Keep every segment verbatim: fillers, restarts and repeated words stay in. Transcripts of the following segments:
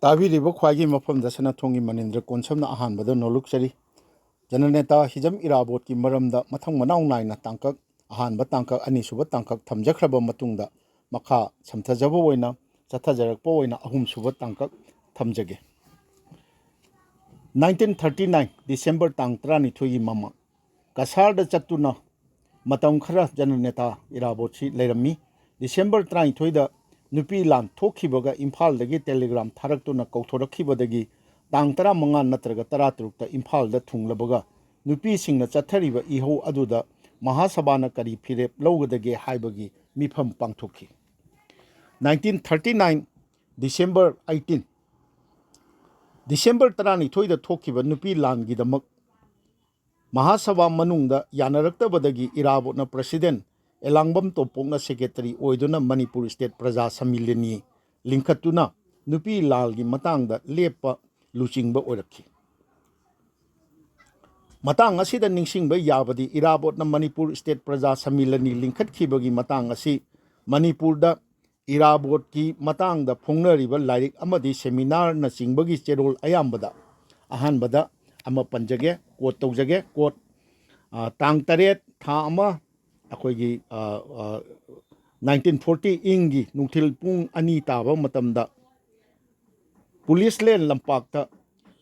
ꯇꯥꯕꯤꯔꯤꯕ ꯈ꯭ꯋꯥꯏꯒꯤ ꯃꯐꯝꯗ ꯁꯅꯥꯊꯣꯡꯒꯤ ꯃꯅꯤꯟꯗ꯭ꯔ ꯀꯣꯟꯁꯝꯅ ꯑꯍꯥꯟꯕꯗ ꯅꯣꯂꯨꯛꯆꯔꯤ꯫ ꯖꯅꯔꯦꯜ ꯅꯦꯇꯥ ꯍꯤꯖꯝ ꯏꯔꯥꯕꯣꯠꯀꯤ ꯃꯔꯝꯗ ꯃꯊꯪ ꯃꯅꯥꯎ ꯅꯥꯏꯅ ꯇꯥꯡꯀꯛ, ꯑꯍꯥꯟꯕ ꯇꯥꯡꯀꯛ, ꯑꯅꯤꯁꯨꯕ ꯇꯥꯡꯀꯛ ꯊꯝꯖꯈ꯭ꯔꯕ ꯃꯇꯨꯡꯗ, ꯃꯈꯥ ꯁꯝꯊꯖꯕ ꯑꯣꯏꯅ, ꯆꯠꯊꯖꯔꯛꯄ ꯑꯣꯏꯅ ꯑꯍꯨꯝꯁꯨꯕ ꯇꯥꯡꯀꯛ ꯊꯝꯖꯒꯦ꯫ Nineteen thirty nine December ꯇꯥꯡ ꯇꯔꯥꯅꯤꯊꯣꯏꯒꯤ ꯃꯃꯥꯡ ꯀꯁꯥꯔꯗ ꯆꯠꯇꯨꯅ ꯃꯇꯝ ꯈꯔ ꯖꯅꯔꯦꯜ ꯅꯦꯇꯥ ꯏꯔꯥꯕꯣꯠꯁꯤ ꯂꯩꯔꯝꯃꯤ꯫ ꯗꯤꯁꯦꯝꯕꯔ ꯇꯔꯥꯅꯤꯊꯣꯏꯗ ꯅꯨꯄꯤ ꯂꯥꯟ ꯊꯣꯛꯈꯤꯕꯒ ꯏꯝꯐꯥꯜꯗꯒꯤ ꯇꯦꯂꯤꯒ꯭ꯔꯥꯝ ꯊꯥꯔꯛꯇꯨꯅ ꯀꯧꯊꯣꯔꯛꯈꯤꯕꯗꯒꯤ ꯇꯥꯡ ꯇꯔꯥꯃꯉꯥ ꯅꯠꯇ꯭ꯔꯒ ꯇꯔꯥꯇꯔꯨꯛꯇ ꯏꯝꯐꯥꯜꯗ ꯊꯨꯡꯂꯕꯒ ꯅꯨꯄꯤꯁꯤꯡꯅ ꯆꯠꯊꯔꯤꯕ ꯏꯍꯧ ꯑꯗꯨꯗ ꯃꯍꯥꯁꯚꯥꯅ ꯀꯔꯤ ꯐꯤꯔꯦꯞ ꯂꯧꯒꯗꯒꯦ ꯍꯥꯏꯕꯒꯤ ꯃꯤꯐꯝ ꯄꯥꯡꯊꯣꯛꯈꯤ꯫ Nineteen thirty nine December eighteen, December ꯇꯔꯥꯅꯤꯊꯣꯏꯗ ꯊꯣꯛꯈꯤꯕ ꯅꯨꯄꯤ ꯂꯥꯟꯒꯤꯗꯃꯛ ꯃꯍꯥꯁꯚꯥ ꯃꯅꯨꯡꯗ ꯌꯥꯅꯔꯛꯇꯕꯗꯒꯤ ꯏꯔꯥꯕꯣꯠꯅ ꯄ꯭ꯔꯁꯤꯗꯦꯟ, ꯑꯦꯂꯥꯡꯕꯝ ꯇꯣꯝꯄꯣꯛꯅ ꯁꯦꯀ꯭ꯔꯦꯇꯔꯤ ꯑꯣꯏꯗꯨꯅ ꯃꯅꯤꯄꯨꯔ ꯁ꯭ꯇꯦꯠ ꯄ꯭ꯔꯖꯥ ꯁꯃꯤꯂꯅꯤ ꯂꯤꯡꯈꯠꯇꯨꯅ ꯅꯨꯄꯤ ꯂꯥꯜꯒꯤ ꯃꯇꯥꯡꯗ ꯂꯦꯞꯄ ꯂꯨꯆꯤꯡꯕ ꯑꯣꯏꯔꯛꯈꯤ꯫ ꯃꯇꯥꯡ ꯑꯁꯤꯗ ꯅꯤꯡꯁꯤꯡꯕ ꯌꯥꯕꯗꯤ ꯏꯔꯥꯕꯣꯠꯅ ꯃꯅꯤꯄꯨꯔ ꯁ꯭ꯇꯦꯠ ꯄ꯭ꯔꯖꯥ ꯁꯃꯤꯂꯅꯤ ꯂꯤꯡꯈꯠꯈꯤꯕꯒꯤ ꯃꯇꯥꯡ ꯑꯁꯤ ꯃꯅꯤꯄꯨꯔꯗ ꯏꯔꯥꯕꯣꯠꯀꯤ ꯃꯇꯥꯡꯗ ꯐꯣꯡꯅꯔꯤꯕ ꯂꯥꯏꯔꯤꯛ ꯑꯃꯗꯤ ꯁꯦꯃꯤꯅꯥꯔꯅꯆꯤꯡꯕꯒꯤ ꯆꯦꯔꯣꯜ ꯑꯌꯥꯝꯕꯗ ꯑꯍꯥꯟꯕꯗ ꯑꯃ ꯄꯟꯖꯒꯦ, ꯀꯣꯠ ꯇꯧꯖꯒꯦ, ꯀꯣꯠ, ꯑ, ꯇꯥꯡ ꯇꯔꯦꯠ ꯊꯥ ꯑꯃ ꯑꯩꯈꯣꯏꯒꯤ, ꯑ, ꯑ, nineteen forty ꯏꯪꯒꯤ ꯅꯨꯡꯊꯤꯜ ꯄꯨꯡ ꯑꯅꯤ ꯇꯥꯕ ꯃꯇꯝꯗ ꯄꯨꯂꯤꯁ ꯂꯦꯟ ꯂꯝꯄꯥꯛꯇ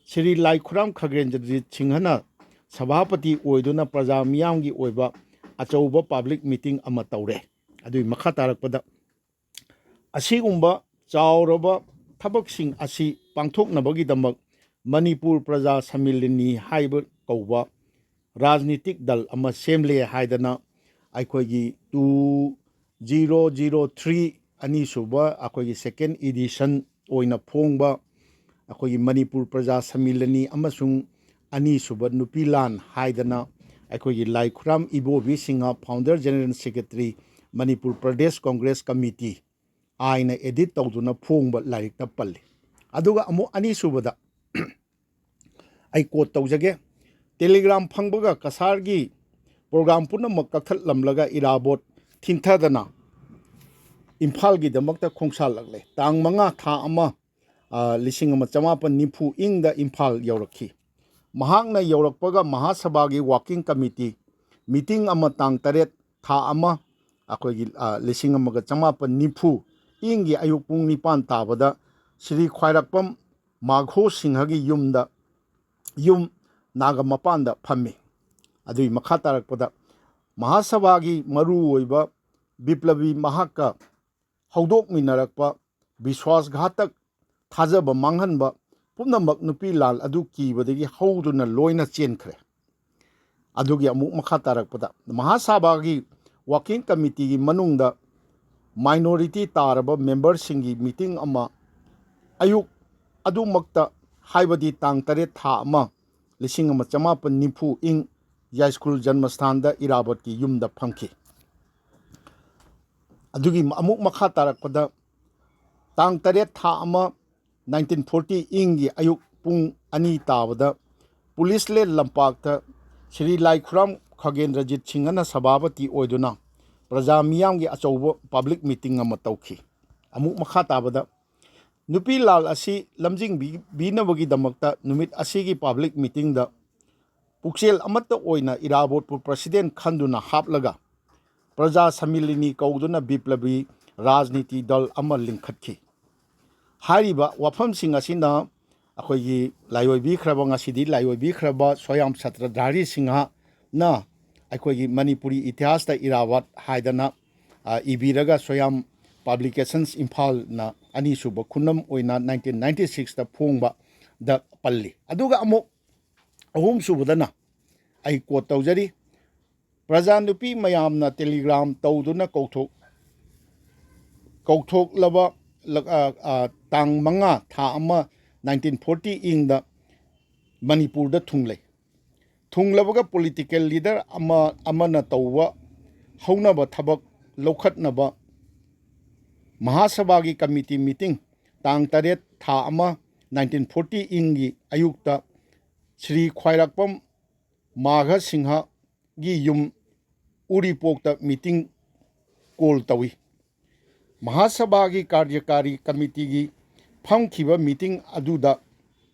ꯁ꯭ꯔꯤ ꯂꯥꯏꯈꯨꯔꯥꯝ ꯈꯒꯦꯟꯗ꯭ꯔꯖꯤꯠ ꯁꯤꯡꯍꯅ ꯁꯚꯥꯄꯇꯤ ꯑꯣꯏꯗꯨꯅ ꯄ꯭ꯔꯖꯥ ꯃꯤꯌꯥꯝꯒꯤ ꯑꯣꯏꯕ ꯑꯆꯧꯕ ꯄꯕ꯭ꯂꯤꯛ ꯃꯤꯇꯤꯡ ꯑꯃ ꯇꯧꯔꯦ꯫ ꯑꯗꯨꯒꯤ ꯃꯈꯥ ꯇꯥꯔꯛꯄꯗ ꯑꯁꯤꯒꯨꯝꯕ ꯆꯥꯎꯔꯕ ꯊꯕꯛꯁꯤꯡ ꯑꯁꯤ ꯄꯥꯡꯊꯣꯛꯅꯕꯒꯤꯗꯃꯛ ꯃꯅꯤꯄꯨꯔ ꯄ꯭ꯔꯖꯥ ꯁꯃꯤꯂꯅꯤ ꯍꯥꯏꯕ ꯀꯧꯕ ꯔꯥꯖꯅꯤꯇꯤꯛ ꯗꯜ ꯑꯃ ꯁꯦꯝꯂꯦ ꯍꯥꯏꯗꯅ ꯑꯩꯈꯣꯏꯒꯤ two zero zero three ꯑꯅꯤꯁꯨꯕ ꯑꯩꯈꯣꯏꯒꯤ second edition ꯑꯣꯏꯅ ꯐꯣꯡꯕ ꯑꯩꯈꯣꯏꯒꯤ ꯃꯅꯤꯄꯨꯔ ꯄ꯭ꯔꯖꯥ ꯁꯃꯤꯂꯅꯤ ꯑꯃꯁꯨꯡ ꯑꯅꯤꯁꯨꯕ ꯅꯨꯄꯤ ꯂꯥꯟ ꯍꯥꯏꯗꯅ ꯑꯩꯈꯣꯏꯒꯤ Laikhuram Ibobi Singh, founder general secretary, Manipur Pradesh Congress committee, ꯑꯥꯏꯅ edit ꯇꯧꯗꯨꯅ ꯐꯣꯡꯕ ꯂꯥꯏꯔꯤꯛꯇ ꯄꯜꯂꯤ꯫ ꯑꯗꯨꯒ ꯑꯃꯨꯛ ꯑꯅꯤꯁꯨꯕꯗ ꯑꯩ ꯀꯣꯠ ꯇꯧꯖꯒꯦ꯫ ꯇꯦꯂꯤꯒ꯭ꯔꯥꯝ ꯐꯪꯕꯒ ꯀꯁꯥꯔꯒꯤ ꯄ꯭ꯔꯣꯒ꯭ꯔꯥꯝ ꯄꯨꯝꯅꯃꯛ ꯀꯛꯊꯠꯂꯝꯂꯒ ꯏꯔꯥꯕꯣꯠ ꯊꯤꯟꯊꯗꯅ ꯏꯝꯐꯥꯜꯒꯤꯗꯃꯛꯇ ꯈꯣꯡꯁꯥꯜꯂꯛꯂꯦ꯫ ꯇꯥꯡ ꯃꯉꯥ ꯊꯥ ꯑꯃ ꯂꯤꯁꯤꯡ ꯑꯃ ꯆꯃꯥꯄꯟ ꯅꯤꯐꯨ ꯏꯪꯗ ꯏꯝꯐꯥꯜ ꯌꯧꯔꯛꯈꯤ꯫ ꯃꯍꯥꯛꯅ ꯌꯧꯔꯛꯄꯒ ꯃꯍꯥꯁꯚꯥꯒꯤ ꯋꯥꯀꯤꯡ ꯀꯃꯤꯇꯤ ꯃꯤꯇꯤꯡ ꯑꯃ ꯇꯥꯡ ꯇꯔꯦꯠ ꯊꯥ ꯑꯃ, ꯑꯩꯈꯣꯏꯒꯤ ꯂꯤꯁꯤꯡ ꯑꯃꯒ ꯆꯃꯥꯄꯟ ꯅꯤꯐꯨ ꯏꯪꯒꯤ ꯑꯌꯨꯛ ꯄꯨꯡ ꯅꯤꯄꯥꯟ ꯇꯥꯕꯗ ꯁ꯭ꯔꯤ ꯈ꯭ꯋꯥꯏꯔꯥꯛꯄꯝ ꯃꯥꯘꯣ ꯁꯤꯡꯍꯒꯤ ꯌꯨꯝꯗ, ꯌꯨꯝ ꯅꯥꯒ ꯃꯄꯥꯟꯗ ꯐꯝꯃꯤ꯫ ꯑꯗꯨꯒꯤ ꯃꯈꯥ ꯇꯥꯔꯛꯄꯗ ꯃꯍꯥꯁꯚꯥꯒꯤ ꯃꯔꯨꯑꯣꯏꯕ ꯕꯤꯄ꯭ꯂꯕꯤ ꯃꯍꯥꯛꯀ ꯍꯧꯗꯣꯛꯃꯤꯟꯅꯔꯛꯄ ꯕꯤꯁ꯭ꯋꯥꯁ ꯘꯥꯇꯛ, ꯊꯥꯖꯕ ꯃꯥꯡꯍꯟꯕ ꯄꯨꯝꯅꯃꯛ ꯅꯨꯄꯤ ꯂꯥꯜ ꯑꯗꯨ ꯀꯤꯕꯗꯒꯤ ꯍꯧꯗꯨꯅ ꯂꯣꯏꯅ ꯆꯦꯟꯈ꯭ꯔꯦ꯫ ꯑꯗꯨꯒꯤ ꯑꯃꯨꯛ ꯃꯈꯥ ꯇꯥꯔꯛꯄꯗ ꯃꯍꯥꯁꯚꯥꯒꯤ ꯋꯥꯀꯤꯡ ꯀꯃꯤꯇꯤꯒꯤ ꯃꯅꯨꯡꯗ ꯃꯥꯏꯅꯣꯔꯤꯇꯤ ꯇꯥꯔꯕ ꯃꯦꯝꯕꯔꯁꯤꯡꯒꯤ ꯃꯤꯇꯤꯡ ꯑꯃ ꯑꯌꯨꯛ ꯑꯗꯨꯃꯛꯇ, ꯍꯥꯏꯕꯗꯤ ꯇꯥꯡ ꯇꯔꯦꯠ ꯊꯥ ꯑꯃ ꯂꯤꯁꯤꯡ ꯑꯃ ꯆꯃꯥꯄꯟ ꯅꯤꯐꯨ ꯏꯪ ꯌꯥꯏꯁ꯭ꯀꯨꯜ ꯖꯟꯃꯁꯊꯥꯟꯗ ꯏꯔꯥꯕꯣꯠꯀꯤ ꯌꯨꯝꯗ ꯐꯝꯈꯤ꯫ ꯑꯗꯨꯒꯤ ꯑꯃꯨꯛ ꯃꯈꯥ ꯇꯥꯔꯛꯄꯗ ꯇꯥꯡ ꯇꯔꯦꯠ ꯊꯥ ꯑꯃ ꯅꯥꯏꯟꯇꯤꯟ ꯐꯣꯔꯇꯤ ꯏꯪꯒꯤ ꯑꯌꯨꯛ ꯄꯨꯡ ꯑꯅꯤ ꯇꯥꯕꯗ ꯄꯨꯂꯤꯁ ꯂꯦꯟ ꯂꯝꯄꯥꯛꯇ ꯁ꯭ꯔꯤ ꯂꯥꯏꯈꯨꯔꯥꯝ ꯈꯒꯦꯟꯗ꯭ꯔꯖꯤꯠ ꯁꯤꯡꯍꯅ ꯁꯚꯥꯄꯇꯤ ꯑꯣꯏꯗꯨꯅ ꯄ꯭ꯔꯖꯥ ꯃꯤꯌꯥꯝꯒꯤ ꯑꯆꯧꯕ ꯄꯕ꯭ꯂꯤꯛ ꯃꯤꯇꯤꯡ ꯑꯃ ꯇꯧꯈꯤ꯫ ꯑꯃꯨꯛ ꯃꯈꯥ ꯇꯥꯕꯗ ꯅꯨꯄꯤ ꯂꯥꯜ ꯑꯁꯤ ꯂꯝꯖꯤꯡꯕꯤꯅꯕꯒꯤꯗꯃꯛꯇ ꯅꯨꯃꯤꯠ ꯑꯁꯤꯒꯤ ꯄꯕ꯭ꯂꯤꯛ ꯃꯤꯇꯤꯡꯗ ꯄꯨꯛꯆꯦꯜ ꯑꯃꯠꯇ ꯑꯣꯏꯅ ꯏꯔꯥꯕꯣꯠꯄꯨ ꯄ꯭ꯔꯁꯤꯗꯦꯟ ꯈꯟꯗꯨꯅ ꯍꯥꯞꯂꯒ ꯄ꯭ꯔꯖꯥ ꯁꯃꯤꯂꯤꯅꯤ ꯀꯧꯗꯨꯅ ꯕꯤꯄ꯭ꯂꯕꯤ ꯔꯥꯖꯅꯤꯇꯤ ꯗꯜ ꯑꯃ ꯂꯤꯡꯈꯠꯈꯤ꯫ ꯍꯥꯏꯔꯤꯕ ꯋꯥꯐꯝꯁꯤꯡ ꯑꯁꯤꯅ ꯑꯩꯈꯣꯏꯒꯤ ꯂꯥꯏꯑꯣꯏꯕꯤꯈ꯭ꯔꯕ, ꯉꯁꯤꯗꯤ ꯂꯥꯏꯑꯣꯏꯕꯤꯈ꯭ꯔꯕ ꯁꯣꯌꯥꯝ ꯁꯇ꯭ꯔꯙꯥꯔꯤ ꯁꯤꯡꯍꯅ ꯑꯩꯈꯣꯏꯒꯤ ꯃꯅꯤꯄꯨꯔꯤ ꯏꯇꯤꯍꯥꯁꯇ ꯏꯔꯥꯕꯠ ꯍꯥꯏꯗꯅ, ꯑ, ꯏꯕꯤꯔꯒ ꯁꯣꯌꯥꯝ ꯄꯕ꯭ꯂꯤꯀꯦꯁꯟꯁ ꯏꯝꯐꯥꯜꯅ ꯑꯅꯤꯁꯨꯕ ꯈꯨꯅꯝ ꯑꯣꯏꯅ ꯅꯥꯏꯟꯇꯤꯟ ꯅꯥꯏꯟꯇꯤ ꯁꯤꯛꯁꯇ ꯐꯣꯡꯕꯗ ꯄꯜꯂꯤ꯫ ꯑꯗꯨꯒ ꯑꯃꯨꯛ ꯑꯍꯨꯝꯁꯨꯕꯗꯅ ꯑꯩ ꯀꯣꯠ ꯇꯧꯖꯔꯤ, "ꯄ꯭ꯔꯖꯥ ꯅꯨꯄꯤ ꯃꯌꯥꯝꯅ ꯇꯦꯂꯤꯒ꯭ꯔꯥꯝ ꯇꯧꯗꯨꯅ ꯀꯧꯊꯣꯛ-, ꯀꯧꯊꯣꯛꯂꯕ ꯂ-, ꯑ, ꯑ, ꯇꯥꯡ ꯃꯉꯥ ꯊꯥ ꯑꯃ ꯅꯥꯏꯟꯇꯤꯟ ꯐꯣꯔꯇꯤ ꯏꯪꯗ ꯃꯅꯤꯄꯨꯔꯗ ꯊꯨꯡꯂꯩ꯫ ꯊꯨꯡꯂꯕꯒ ꯄꯣꯂꯤꯇꯤꯀꯦꯜ ꯂꯤꯗꯔ ꯑꯃ, ꯑꯃꯅ ꯇꯧꯕ ꯍꯧꯅꯕ ꯊꯕꯛ ꯂꯧꯈꯠꯅꯕ ꯃꯍꯥꯁꯚꯥꯒꯤ ꯀꯃꯤꯇꯤ ꯃꯤꯇꯤꯡ ꯇꯥꯡ ꯇꯔꯦꯠ ꯊꯥ ꯑꯃ ꯅꯥꯏꯟꯇꯤꯟ ꯐꯣꯔꯇꯤ ꯏꯪꯒꯤ ꯑꯌꯨꯛꯇ ꯁ꯭ꯔꯤ ꯈ꯭ꯋꯥꯏꯔꯥꯛꯄꯝ ꯃꯥꯘ ꯁꯤꯡꯍꯒꯤ ꯌꯨꯝ ꯎꯔꯤꯄꯣꯛꯇ ꯃꯤꯇꯤꯡ ꯀꯣꯜ ꯇꯧꯏ꯫ ꯃꯍꯥꯁꯚꯥꯒꯤ ꯀꯥꯔꯌꯀꯥꯔꯤ ꯀꯃꯤꯇꯤꯒꯤ ꯐꯝꯈꯤꯕ ꯃꯤꯇꯤꯡ ꯑꯗꯨꯗ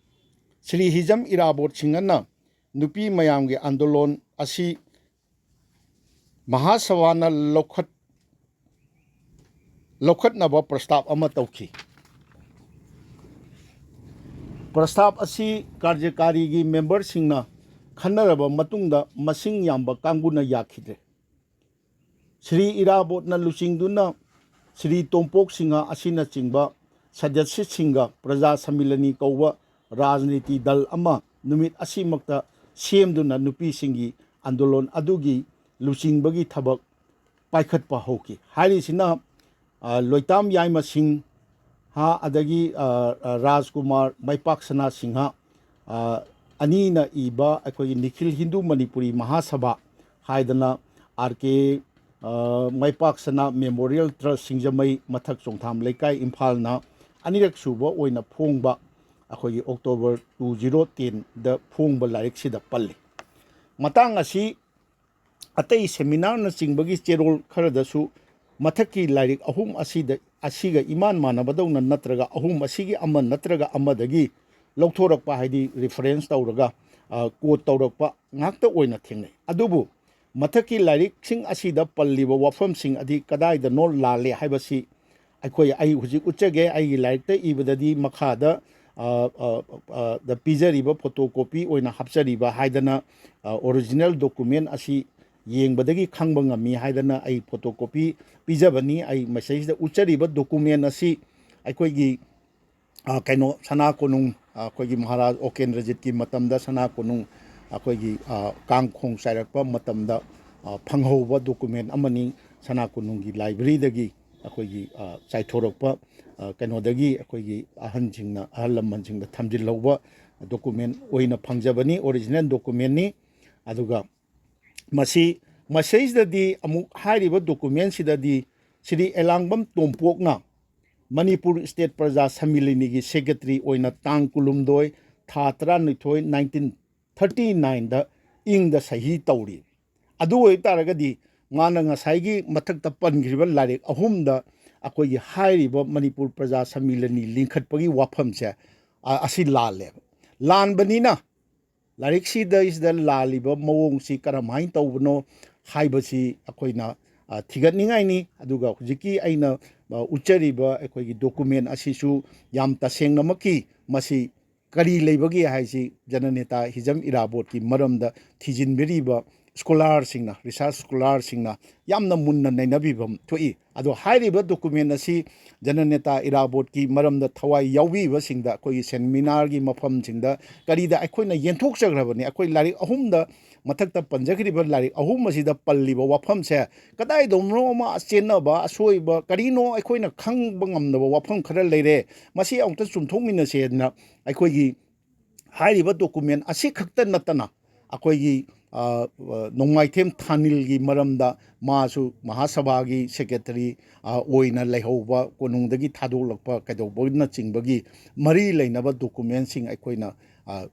ꯁ꯭ꯔꯤ ꯍꯤꯖꯝ ꯏꯔꯥꯕꯣꯠ ꯁꯤꯡꯍꯅ ꯅꯨꯄꯤ ꯃꯌꯥꯝꯒꯤ ꯑꯟꯗꯣꯂꯣꯟ ꯑꯁꯤ ꯃꯍꯥꯁꯚꯥꯅ ꯂꯧꯈꯠ ꯂꯧꯈꯠꯅꯕ ꯄ꯭ꯔꯁꯇꯥꯞ ꯑꯃ ꯇꯧꯈꯤ꯫ ꯄ꯭ꯔꯁꯇꯥꯞ ꯑꯁꯤ ꯀꯥꯔꯖꯀꯥꯔꯤꯒꯤ ꯃꯦꯝꯕꯔꯁꯤꯡꯅ ꯈꯟꯅꯔꯕ ꯃꯇꯨꯡꯗ ꯃꯁꯤꯡ ꯌꯥꯝꯕ ꯀꯥꯡꯕꯨꯅ ꯌꯥꯈꯤꯗ꯭ꯔꯦ꯫ ꯁ꯭ꯔꯤ ꯏꯔꯥꯕꯣꯠꯅ ꯂꯨꯆꯤꯡꯗꯨꯅ ꯁ꯭ꯔꯤ ꯇꯣꯝꯄꯣꯛ ꯁꯤꯡꯍ ꯑꯁꯤꯅꯆꯤꯡꯕ ꯁꯗꯁ꯭ꯌꯁꯤꯡꯒ ꯄ꯭ꯔꯖꯥ ꯁꯃꯤꯂꯅꯤ ꯀꯧꯕ ꯔꯥꯖꯅꯤꯇꯤ ꯗꯜ ꯑꯃ ꯅꯨꯃꯤꯠ ꯑꯁꯤꯃꯛꯇ ꯁꯦꯝꯗꯨꯅ ꯅꯨꯄꯤꯁꯤꯡꯒꯤ ꯑꯟꯗꯣꯂꯣꯟ ꯑꯗꯨꯒꯤ ꯂꯨꯆꯤꯡꯕꯒꯤ ꯊꯕꯛ ꯄꯥꯏꯈꯠꯄ ꯍꯧꯈꯤ꯫ ꯍꯥꯏꯔꯤꯁꯤꯅ, ꯑ, ꯂꯣꯏꯇꯥꯝ ꯌꯥꯏꯃ ꯁꯤꯡꯍ ꯑꯗꯒꯤ, ꯑ, ꯑ, ꯔꯥꯖꯀꯨꯃꯥꯔ ꯃꯩꯄꯥꯛ ꯁꯅꯥ ꯁꯤꯡꯍ, ꯑ, ꯑꯅꯤꯅ ꯏꯕ ꯑꯩꯈꯣꯏꯒꯤ ꯅꯤꯈꯤꯜ ꯍꯤꯟꯗꯨ ꯃꯅꯤꯄꯨꯔꯤ ꯃꯍꯥꯁꯚꯥ ꯍꯥꯏꯗꯅ ꯑꯥꯔ ꯀꯦ, ꯑ, ꯃꯩꯄꯥꯛ ꯁꯅꯥ ꯃꯦꯃꯣꯔꯤꯌꯦꯜ ꯇ꯭ꯔꯁ ꯁꯤꯡꯖꯃꯩ ꯃꯊꯛ ꯆꯣꯡꯊꯥꯝ ꯂꯩꯀꯥꯏ ꯏꯝꯐꯥꯜꯅ ꯑꯅꯤꯔꯛ ꯁꯨꯕ ꯑꯣꯏꯅ ꯐꯣꯡꯕ ꯑꯩꯈꯣꯏꯒꯤ ꯑꯣꯛꯇꯣꯕꯔ ꯇꯨ ꯖꯤꯔꯣ ꯇꯦꯟꯗ ꯐꯣꯡꯕ ꯂꯥꯏꯔꯤꯛꯁꯤꯗ ꯄꯜꯂꯤ꯫ ꯃꯇꯥꯡ ꯑꯁꯤ ꯑꯇꯩ ꯁꯦꯃꯤꯅꯥꯔꯅꯆꯤꯡꯕꯒꯤ ꯆꯦꯔꯣꯜ ꯈꯔꯗꯁꯨ ꯃꯊꯛꯀꯤ ꯂꯥꯏꯔꯤꯛ ꯑꯍꯨꯝ ꯑꯁꯤꯗ, ꯑꯁꯤꯒ ꯏꯃꯥꯟ ꯃꯥꯟꯅꯕꯗꯧꯅ ꯅꯠꯇ꯭ꯔꯒ ꯑꯍꯨꯝ ꯑꯁꯤꯒꯤ ꯑꯃ ꯅꯠꯇ꯭ꯔꯒ ꯑꯃꯗꯒꯤ ꯂꯧꯊꯣꯔꯛꯄ, ꯍꯥꯏꯗꯤ ꯔꯤꯐꯔꯦꯟꯁ ꯇꯧꯔꯒ, ꯑ, ꯀꯣꯠ ꯇꯧꯔꯛꯄ ꯉꯥꯛꯇ ꯑꯣꯏꯅ ꯊꯦꯡꯅꯩ꯫ ꯑꯗꯨꯕꯨ ꯃꯊꯛꯀꯤ ꯂꯥꯏꯔꯤꯛꯁꯤꯡ ꯑꯁꯤꯗ ꯄꯜꯂꯤꯕ ꯋꯥꯐꯝꯁꯤꯡ ꯑꯗꯤ ꯀꯗꯥꯏꯗꯅꯣ ꯂꯥꯜꯂꯦ ꯍꯥꯏꯕꯁꯤ ꯑꯩꯈꯣꯏ, ꯑꯩ ꯍꯧꯖꯤꯛ ꯎꯠꯆꯒꯦ, ꯑꯩꯒꯤ ꯂꯥꯏꯔꯤꯛꯇ ꯏꯕꯗꯗꯤ ꯃꯈꯥꯗ, ꯑ, ꯑ, ꯑ, ꯗ ꯄꯤꯖꯔꯤꯕ ꯐꯣꯇꯣ ꯀꯣꯄꯤ ꯑꯣꯏꯅ ꯍꯥꯞꯆꯔꯤꯕ ꯍꯥꯏꯗꯅ, ꯑ, ꯑꯣꯔꯤꯖꯤꯅꯦꯜ ꯗꯣꯀꯨꯃꯦꯟ ꯑꯁꯤ ꯌꯦꯡꯕꯗꯒꯤ ꯈꯪꯕ ꯉꯝꯃꯤ ꯍꯥꯏꯗꯅ ꯑꯩ ꯐꯣꯇꯣ ꯀꯣꯄꯤ ꯄꯤꯖꯕꯅꯤ꯫ ꯑꯩ ꯃꯁꯤꯗꯩꯁꯤꯗ ꯎꯠꯆꯔꯤꯕ ꯗꯣꯀꯨꯃꯦꯟ ꯑꯁꯤ ꯑꯩꯈꯣꯏꯒꯤ, ꯑ, ꯀꯩꯅꯣ, ꯁꯅꯥ ꯀꯣꯅꯨꯡ, ꯑ, ꯑꯩꯈꯣꯏꯒꯤ ꯃꯍꯥꯔꯥꯖ ꯑꯣꯀꯦꯟꯗ꯭ꯔꯖꯤꯠꯀꯤ ꯃꯇꯝꯗ ꯁꯅꯥ ꯀꯣꯅꯨꯡ ꯑꯩꯈꯣꯏꯒꯤ, ꯑ, ꯀꯥꯡꯈꯣꯡ ꯆꯥꯏꯔꯛꯄ ꯃꯇꯝꯗ, ꯑ, ꯐꯪꯍꯧꯕ ꯗꯣꯀꯨꯃꯦꯟ ꯑꯃꯅꯤ꯫ ꯁꯅꯥ ꯀꯣꯅꯨꯡꯒꯤ ꯂꯥꯏꯕ꯭ꯔꯦꯔꯤꯗꯒꯤ ꯑꯩꯈꯣꯏꯒꯤ, ꯑ, ꯆꯥꯏꯊꯣꯔꯛꯄ, ꯑ, ꯀꯩꯅꯣꯗꯒꯤ ꯑꯩꯈꯣꯏꯒꯤ ꯑꯍꯟꯁꯤꯡꯅ, ꯑꯍꯜ ꯂꯃꯟꯁꯤꯡꯗ ꯊꯝꯖꯤꯜꯍꯧꯕ ꯗꯣꯀꯨꯃꯦꯟ ꯑꯣꯏꯅ ꯐꯪꯖꯕꯅꯤ, ꯑꯣꯔꯤꯖꯤꯅꯦꯜ ꯗꯣꯀꯨꯃꯦꯟꯅꯤ꯫ ꯑꯗꯨꯒ ꯃꯁꯤ, ꯃꯁꯤꯗꯩꯁꯤꯗꯗꯤ ꯑꯃꯨꯛ ꯍꯥꯏꯔꯤꯕ ꯗꯣꯀꯨꯃꯦꯟꯁꯤꯗꯗꯤ ꯁ꯭ꯔꯤ ꯑꯦꯂꯥꯡꯕꯝ ꯇꯣꯝꯄꯣꯛꯅ ꯃꯅꯤꯄꯨꯔ ꯁ꯭ꯇꯦꯠ ꯄ꯭ꯔꯖꯥ ꯁꯃꯤꯂꯤꯅꯤꯒꯤ ꯁꯦꯀ꯭ꯔꯦꯇꯔꯤ ꯑꯣꯏꯅ ꯇꯥꯡ ꯀꯨꯟꯍꯨꯝꯗꯣꯏ ꯊꯥ ꯇꯔꯥꯅꯤꯊꯣꯏ ꯅꯥꯏꯟꯇꯤꯟ ꯊꯥꯔꯇꯤ ꯅꯥꯏꯟꯗ ꯏꯪꯗ ꯁꯍꯤ ꯇꯧꯔꯤ꯫ ꯑꯗꯨ ꯑꯣꯏꯕ ꯇꯥꯔꯒꯗꯤ ꯃꯥꯅ ꯉꯁꯥꯏꯒꯤ ꯃꯊꯛꯇ ꯄꯟꯈ꯭ꯔꯤꯕ ꯂꯥꯏꯔꯤꯛ ꯑꯍꯨꯝꯗ ꯑꯩꯈꯣꯏꯒꯤ ꯍꯥꯏꯔꯤꯕ ꯃꯅꯤꯄꯨꯔ ꯄ꯭ꯔꯖꯥ ꯁꯝꯃꯤꯂꯅꯤ ꯂꯤꯡꯈꯠꯄꯒꯤ ꯋꯥꯐꯝꯁꯦ, ꯑ, ꯑꯁꯤ ꯂꯥꯜꯂꯦꯕ꯫ ꯂꯥꯟꯕꯅꯤꯅ ꯂꯥꯏꯔꯤꯛꯁꯤꯗꯩꯁꯤꯗ ꯂꯥꯜꯂꯤꯕ ꯃꯑꯣꯡꯁꯤ ꯀꯔꯝꯍꯥꯏꯅ ꯇꯧꯕꯅꯣ ꯍꯥꯏꯕꯁꯤ ꯑꯩꯈꯣꯏꯅ, ꯑ, ꯊꯤꯒꯠꯅꯤꯡꯉꯥꯏꯅꯤ꯫ ꯑꯗꯨꯒ ꯍꯧꯖꯤꯛꯀꯤ ꯑꯩꯅ, ꯑ, ꯎꯠꯆꯔꯤꯕ ꯑꯩꯈꯣꯏꯒꯤ ꯗꯣꯀꯨꯃꯦꯟ ꯑꯁꯤꯁꯨ ꯌꯥꯝ ꯇꯁꯦꯡꯅꯃꯛꯀꯤ ꯃꯁꯤ ꯀꯔꯤ ꯂꯩꯕꯒꯦ ꯍꯥꯏꯁꯤ ꯖꯅꯅꯦꯇꯥ ꯍꯤꯖꯝ ꯏꯔꯥꯕꯣꯠꯀꯤ ꯃꯔꯝꯗ ꯊꯤꯖꯤꯟꯕꯤꯔꯤꯕ ꯁ꯭ꯀꯣꯂꯥꯔꯁꯤꯡꯅ, ꯔꯤꯁꯥꯔꯁ ꯁ꯭ꯀꯣꯂꯥꯔꯁꯤꯡꯅ ꯌꯥꯝꯅ ꯃꯨꯟꯅ ꯅꯩꯅꯕꯤꯐꯝ ꯊꯣꯛꯏ꯫ ꯑꯗꯣ ꯍꯥꯏꯔꯤꯕ ꯗꯣꯀꯨꯃꯦꯟ ꯑꯁꯤ ꯖꯅꯅꯦꯇꯥ ꯏꯔꯥꯕꯣꯠꯀꯤ ꯃꯔꯝꯗ ꯊꯋꯥꯏ ꯌꯥꯎꯕꯤꯕꯁꯤꯡꯗ, ꯑꯩꯈꯣꯏꯒꯤ ꯁꯦꯃꯤꯅꯥꯔꯒꯤ ꯃꯐꯝꯁꯤꯡꯗ ꯀꯔꯤꯗ ꯑꯩꯈꯣꯏꯅ ꯌꯦꯟꯊꯣꯛꯆꯈ꯭ꯔꯕꯅꯤ꯫ ꯑꯩꯈꯣꯏ ꯂꯥꯏꯔꯤꯛ ꯑꯍꯨꯝꯗ, ꯃꯊꯛꯇ ꯄꯟꯖꯈ꯭ꯔꯤꯕ ꯂꯥꯏꯔꯤꯛ ꯑꯍꯨꯝ ꯑꯁꯤꯗ ꯄꯜꯂꯤꯕ ꯋꯥꯐꯝꯁꯦ ꯀꯗꯥꯏꯗꯅꯣ ꯑꯃ ꯆꯦꯟꯅꯕ, ꯑꯁꯣꯏꯕ ꯀꯔꯤꯅꯣ ꯑꯩꯈꯣꯏꯅ ꯈꯪꯕ ꯉꯝꯗꯕ ꯋꯥꯐꯝ ꯈꯔ ꯂꯩꯔꯦ꯫ ꯃꯁꯤ ꯑꯃꯨꯛꯇ ꯆꯨꯝꯊꯣꯛꯃꯤꯟꯅꯁꯦꯅ ꯑꯩꯈꯣꯏꯒꯤ ꯍꯥꯏꯔꯤꯕ ꯗꯣꯀꯨꯃꯦꯟ ꯑꯁꯤꯈꯛꯇ ꯅꯠꯇꯅ ꯑꯩꯈꯣꯏꯒꯤ, ꯑ, ꯑ, ꯅꯣꯡꯃꯥꯏꯊꯦꯝ ꯊꯥꯅꯤꯜꯒꯤ ꯃꯔꯝꯗ ꯃꯥꯁꯨ ꯃꯍꯥꯁꯚꯥꯒꯤ ꯁꯦꯀ꯭ꯔꯦꯇꯔꯤ, ꯑ, ꯑꯣꯏꯅ ꯂꯩꯍꯧꯕ, ꯀꯣꯅꯨꯡꯗꯒꯤ ꯊꯥꯗꯣꯛꯂꯛꯄ ꯀꯩꯗꯧꯕꯅꯆꯤꯡꯕꯒꯤ ꯃꯔꯤ ꯂꯩꯅꯕ ꯗꯣꯀꯨꯃꯦꯟꯁꯤꯡ ꯑꯩꯈꯣꯏꯅ, ꯑ,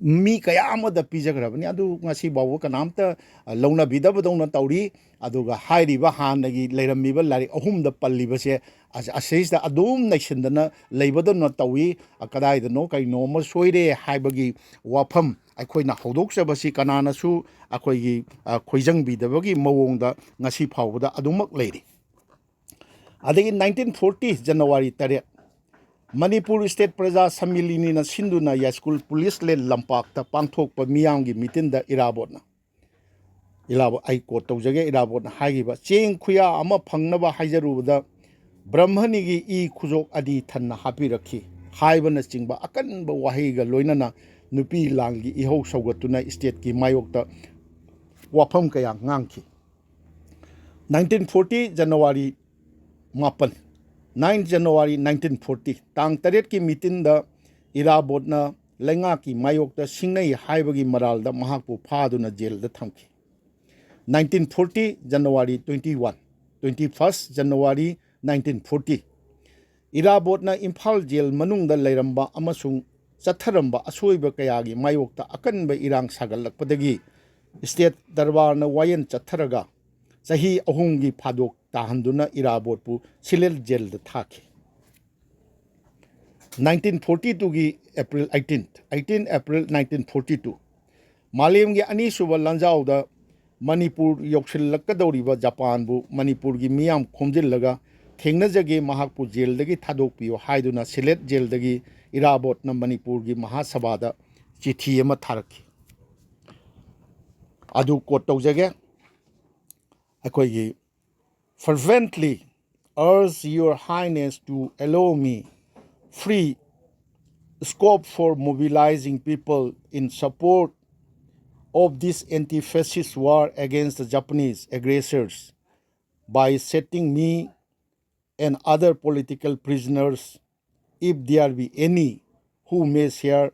ꯃꯤ ꯀꯌꯥ ꯑꯃꯗ ꯄꯤꯖꯈ꯭ꯔꯕꯅꯤ꯫ ꯑꯗꯨ ꯉꯁꯤ ꯐꯥꯎꯕ ꯀꯅꯥꯝꯇ, ꯑ, ꯂꯧꯅꯕꯤꯗꯕꯗꯧꯅ ꯇꯧꯔꯤ꯫ ꯑꯗꯨꯒ ꯍꯥꯏꯔꯤꯕ ꯍꯥꯟꯅꯒꯤ ꯂꯩꯔꯝꯃꯤꯕ ꯂꯥꯏꯔꯤꯛ ꯑꯍꯨꯝꯗ ꯄꯜꯂꯤꯕꯁꯦ ꯑꯁ-, ꯑꯁꯤꯁꯤꯗ ꯑꯗꯨꯝ ꯅꯩꯁꯤꯟꯗꯅ ꯂꯩꯕꯗꯧꯅ ꯇꯧꯏ꯫ ꯑ, ꯀꯗꯥꯏꯗꯅꯣ ꯀꯩꯅꯣ ꯑꯃ ꯁꯣꯏꯔꯦ ꯍꯥꯏꯕꯒꯤ ꯋꯥꯐꯝ ꯑꯩꯈꯣꯏꯅ ꯍꯧꯗꯣꯛꯆꯕꯁꯤ ꯀꯅꯥꯅꯁꯨ ꯑꯩꯈꯣꯏꯒꯤ, ꯑ, ꯈꯣꯏꯖꯪꯕꯤꯗꯕꯒꯤ ꯃꯑꯣꯡꯗ ꯉꯁꯤ ꯐꯥꯎꯕꯗ ꯑꯗꯨꯃꯛ ꯂꯩꯔꯤ꯫ ꯑꯗꯒꯤ nineteen forty January ꯇꯔꯦꯠ, ꯃꯅꯤꯄꯨꯔ ꯁ꯭ꯇꯦꯠ ꯄ꯭ꯔꯖꯥ ꯁꯝꯃꯤꯂꯤꯅꯤꯅ ꯁꯤꯟꯗꯨꯅ ꯌꯥꯏꯁ꯭ꯀꯨꯜ ꯄꯨꯂꯤꯁ ꯂꯦꯟ ꯂꯝꯄꯥꯛꯇ ꯄꯥꯡꯊꯣꯛꯄ ꯃꯤꯌꯥꯝꯒꯤ ꯃꯤꯇꯤꯟꯗ ꯏꯔꯥꯕꯣꯠꯅ, ꯏꯔꯥꯕꯣꯠ, ꯑꯩ ꯀꯣꯠ ꯇꯧꯖꯒꯦ, ꯏꯔꯥꯕꯣꯠꯅ ꯍꯥꯏꯈꯤꯕ, "ꯆꯦꯡ ꯈꯨꯌꯥ ꯑꯃ ꯐꯪꯅꯕ ꯍꯥꯏꯖꯔꯨꯕꯗ ꯕ꯭ꯔꯍꯃꯅꯤꯒꯤ ꯏ ꯈꯨꯖꯣꯛ ꯑꯅꯤ ꯊꯟꯅ ꯍꯥꯞꯄꯤꯔꯛꯈꯤ" ꯍꯥꯏꯕꯅꯆꯤꯡꯕ ꯑꯀꯟꯕ ꯋꯥꯍꯩꯒ ꯂꯣꯏꯅꯅ ꯅꯨꯄꯤ ꯂꯥꯟꯒꯤ ꯏꯍꯧ ꯁꯧꯒꯠꯇꯨꯅ ꯁ꯭ꯇꯦꯠꯀꯤ ꯃꯥꯌꯣꯛꯇ ꯋꯥꯐꯝ ꯀꯌꯥ ꯉꯥꯡꯈꯤ꯫ Nineteen forty January ꯃꯥꯄꯟ, nine January nineteen forty, ꯇꯥꯡ ꯇꯔꯦꯠꯀꯤ ꯃꯤꯇꯤꯟꯗ ꯏꯔꯥꯕꯣꯠꯅ ꯂꯩꯉꯥꯛꯀꯤ ꯃꯥꯌꯣꯛꯇ ꯁꯤꯡꯅꯩ ꯍꯥꯏꯕꯒꯤ ꯃꯔꯥꯜꯗ ꯃꯍꯥꯛꯄꯨ ꯐꯥꯗꯨꯅ ꯖꯦꯜꯗ ꯊꯝꯈꯤ꯫ Nineteen forty January twenty-one, twenty-first January nineteen forty, ꯏꯔꯥꯕꯣꯠꯅ ꯏꯝꯐꯥꯜ ꯖꯦꯜ ꯃꯅꯨꯡꯗ ꯂꯩꯔꯝꯕ ꯑꯃꯁꯨꯡ ꯆꯠꯊꯔꯝꯕ ꯑꯁꯣꯏꯕ ꯀꯌꯥꯒꯤ ꯃꯥꯌꯣꯛꯇ ꯑꯀꯟꯕ ꯏꯔꯥꯡ ꯁꯥꯒꯠꯂꯛꯄꯗꯒꯤ ꯁ꯭ꯇꯦꯠ ꯗꯔꯕꯥꯔꯅ ꯋꯥꯌꯦꯜ ꯆꯠꯊꯔꯒ ꯆꯍꯤ ꯑꯍꯨꯝꯒꯤ ꯐꯥꯗꯣꯛ ꯇꯥꯍꯟꯗꯨꯅ ꯏꯔꯥꯕꯣꯠꯄꯨ ꯁꯤꯂꯦꯠ ꯖꯦꯜꯗ ꯊꯥꯈꯤ꯫ ꯅꯥꯏꯟꯇꯤꯟ ꯐꯣꯔꯇꯤ ꯇꯨꯒꯤ April eighteen, eighteen April nineteen forty two, ꯃꯥꯂꯦꯝꯒꯤ ꯑꯅꯤꯁꯨꯕ ꯂꯥꯟꯖꯥꯎꯗ ꯃꯅꯤꯄꯨꯔ ꯌꯧꯁꯤꯜꯂꯛꯀꯗꯧꯔꯤꯕ ꯖꯄꯥꯟꯕꯨ ꯃꯅꯤꯄꯨꯔꯒꯤ ꯃꯤꯌꯥꯝ ꯈꯣꯝꯖꯤꯜꯂꯒ ꯊꯦꯡꯅꯖꯒꯦ, ꯃꯍꯥꯛꯄꯨ ꯖꯦꯜꯗꯒꯤ ꯊꯥꯗꯣꯛꯄꯤꯌꯨ ꯍꯥꯏꯗꯨꯅ ꯁꯤꯂꯦꯠ ꯖꯦꯜꯗꯒꯤ ꯏꯔꯥꯕꯣꯠꯅ ꯃꯅꯤꯄꯨꯔꯒꯤ ꯃꯍꯥꯁꯚꯥꯗ ꯆꯤꯊꯤ ꯑꯃ ꯊꯥꯔꯛꯈꯤ꯫ ꯑꯗꯨ ꯀꯣꯠ ꯇꯧꯖꯒꯦ꯫ ꯑꯩꯈꯣꯏꯒꯤ, "Fervently urge your highness to allow me free scope for mobilizing people in support of this anti-fascist war against the Japanese aggressors by setting me and other political prisoners, if there be any, who may share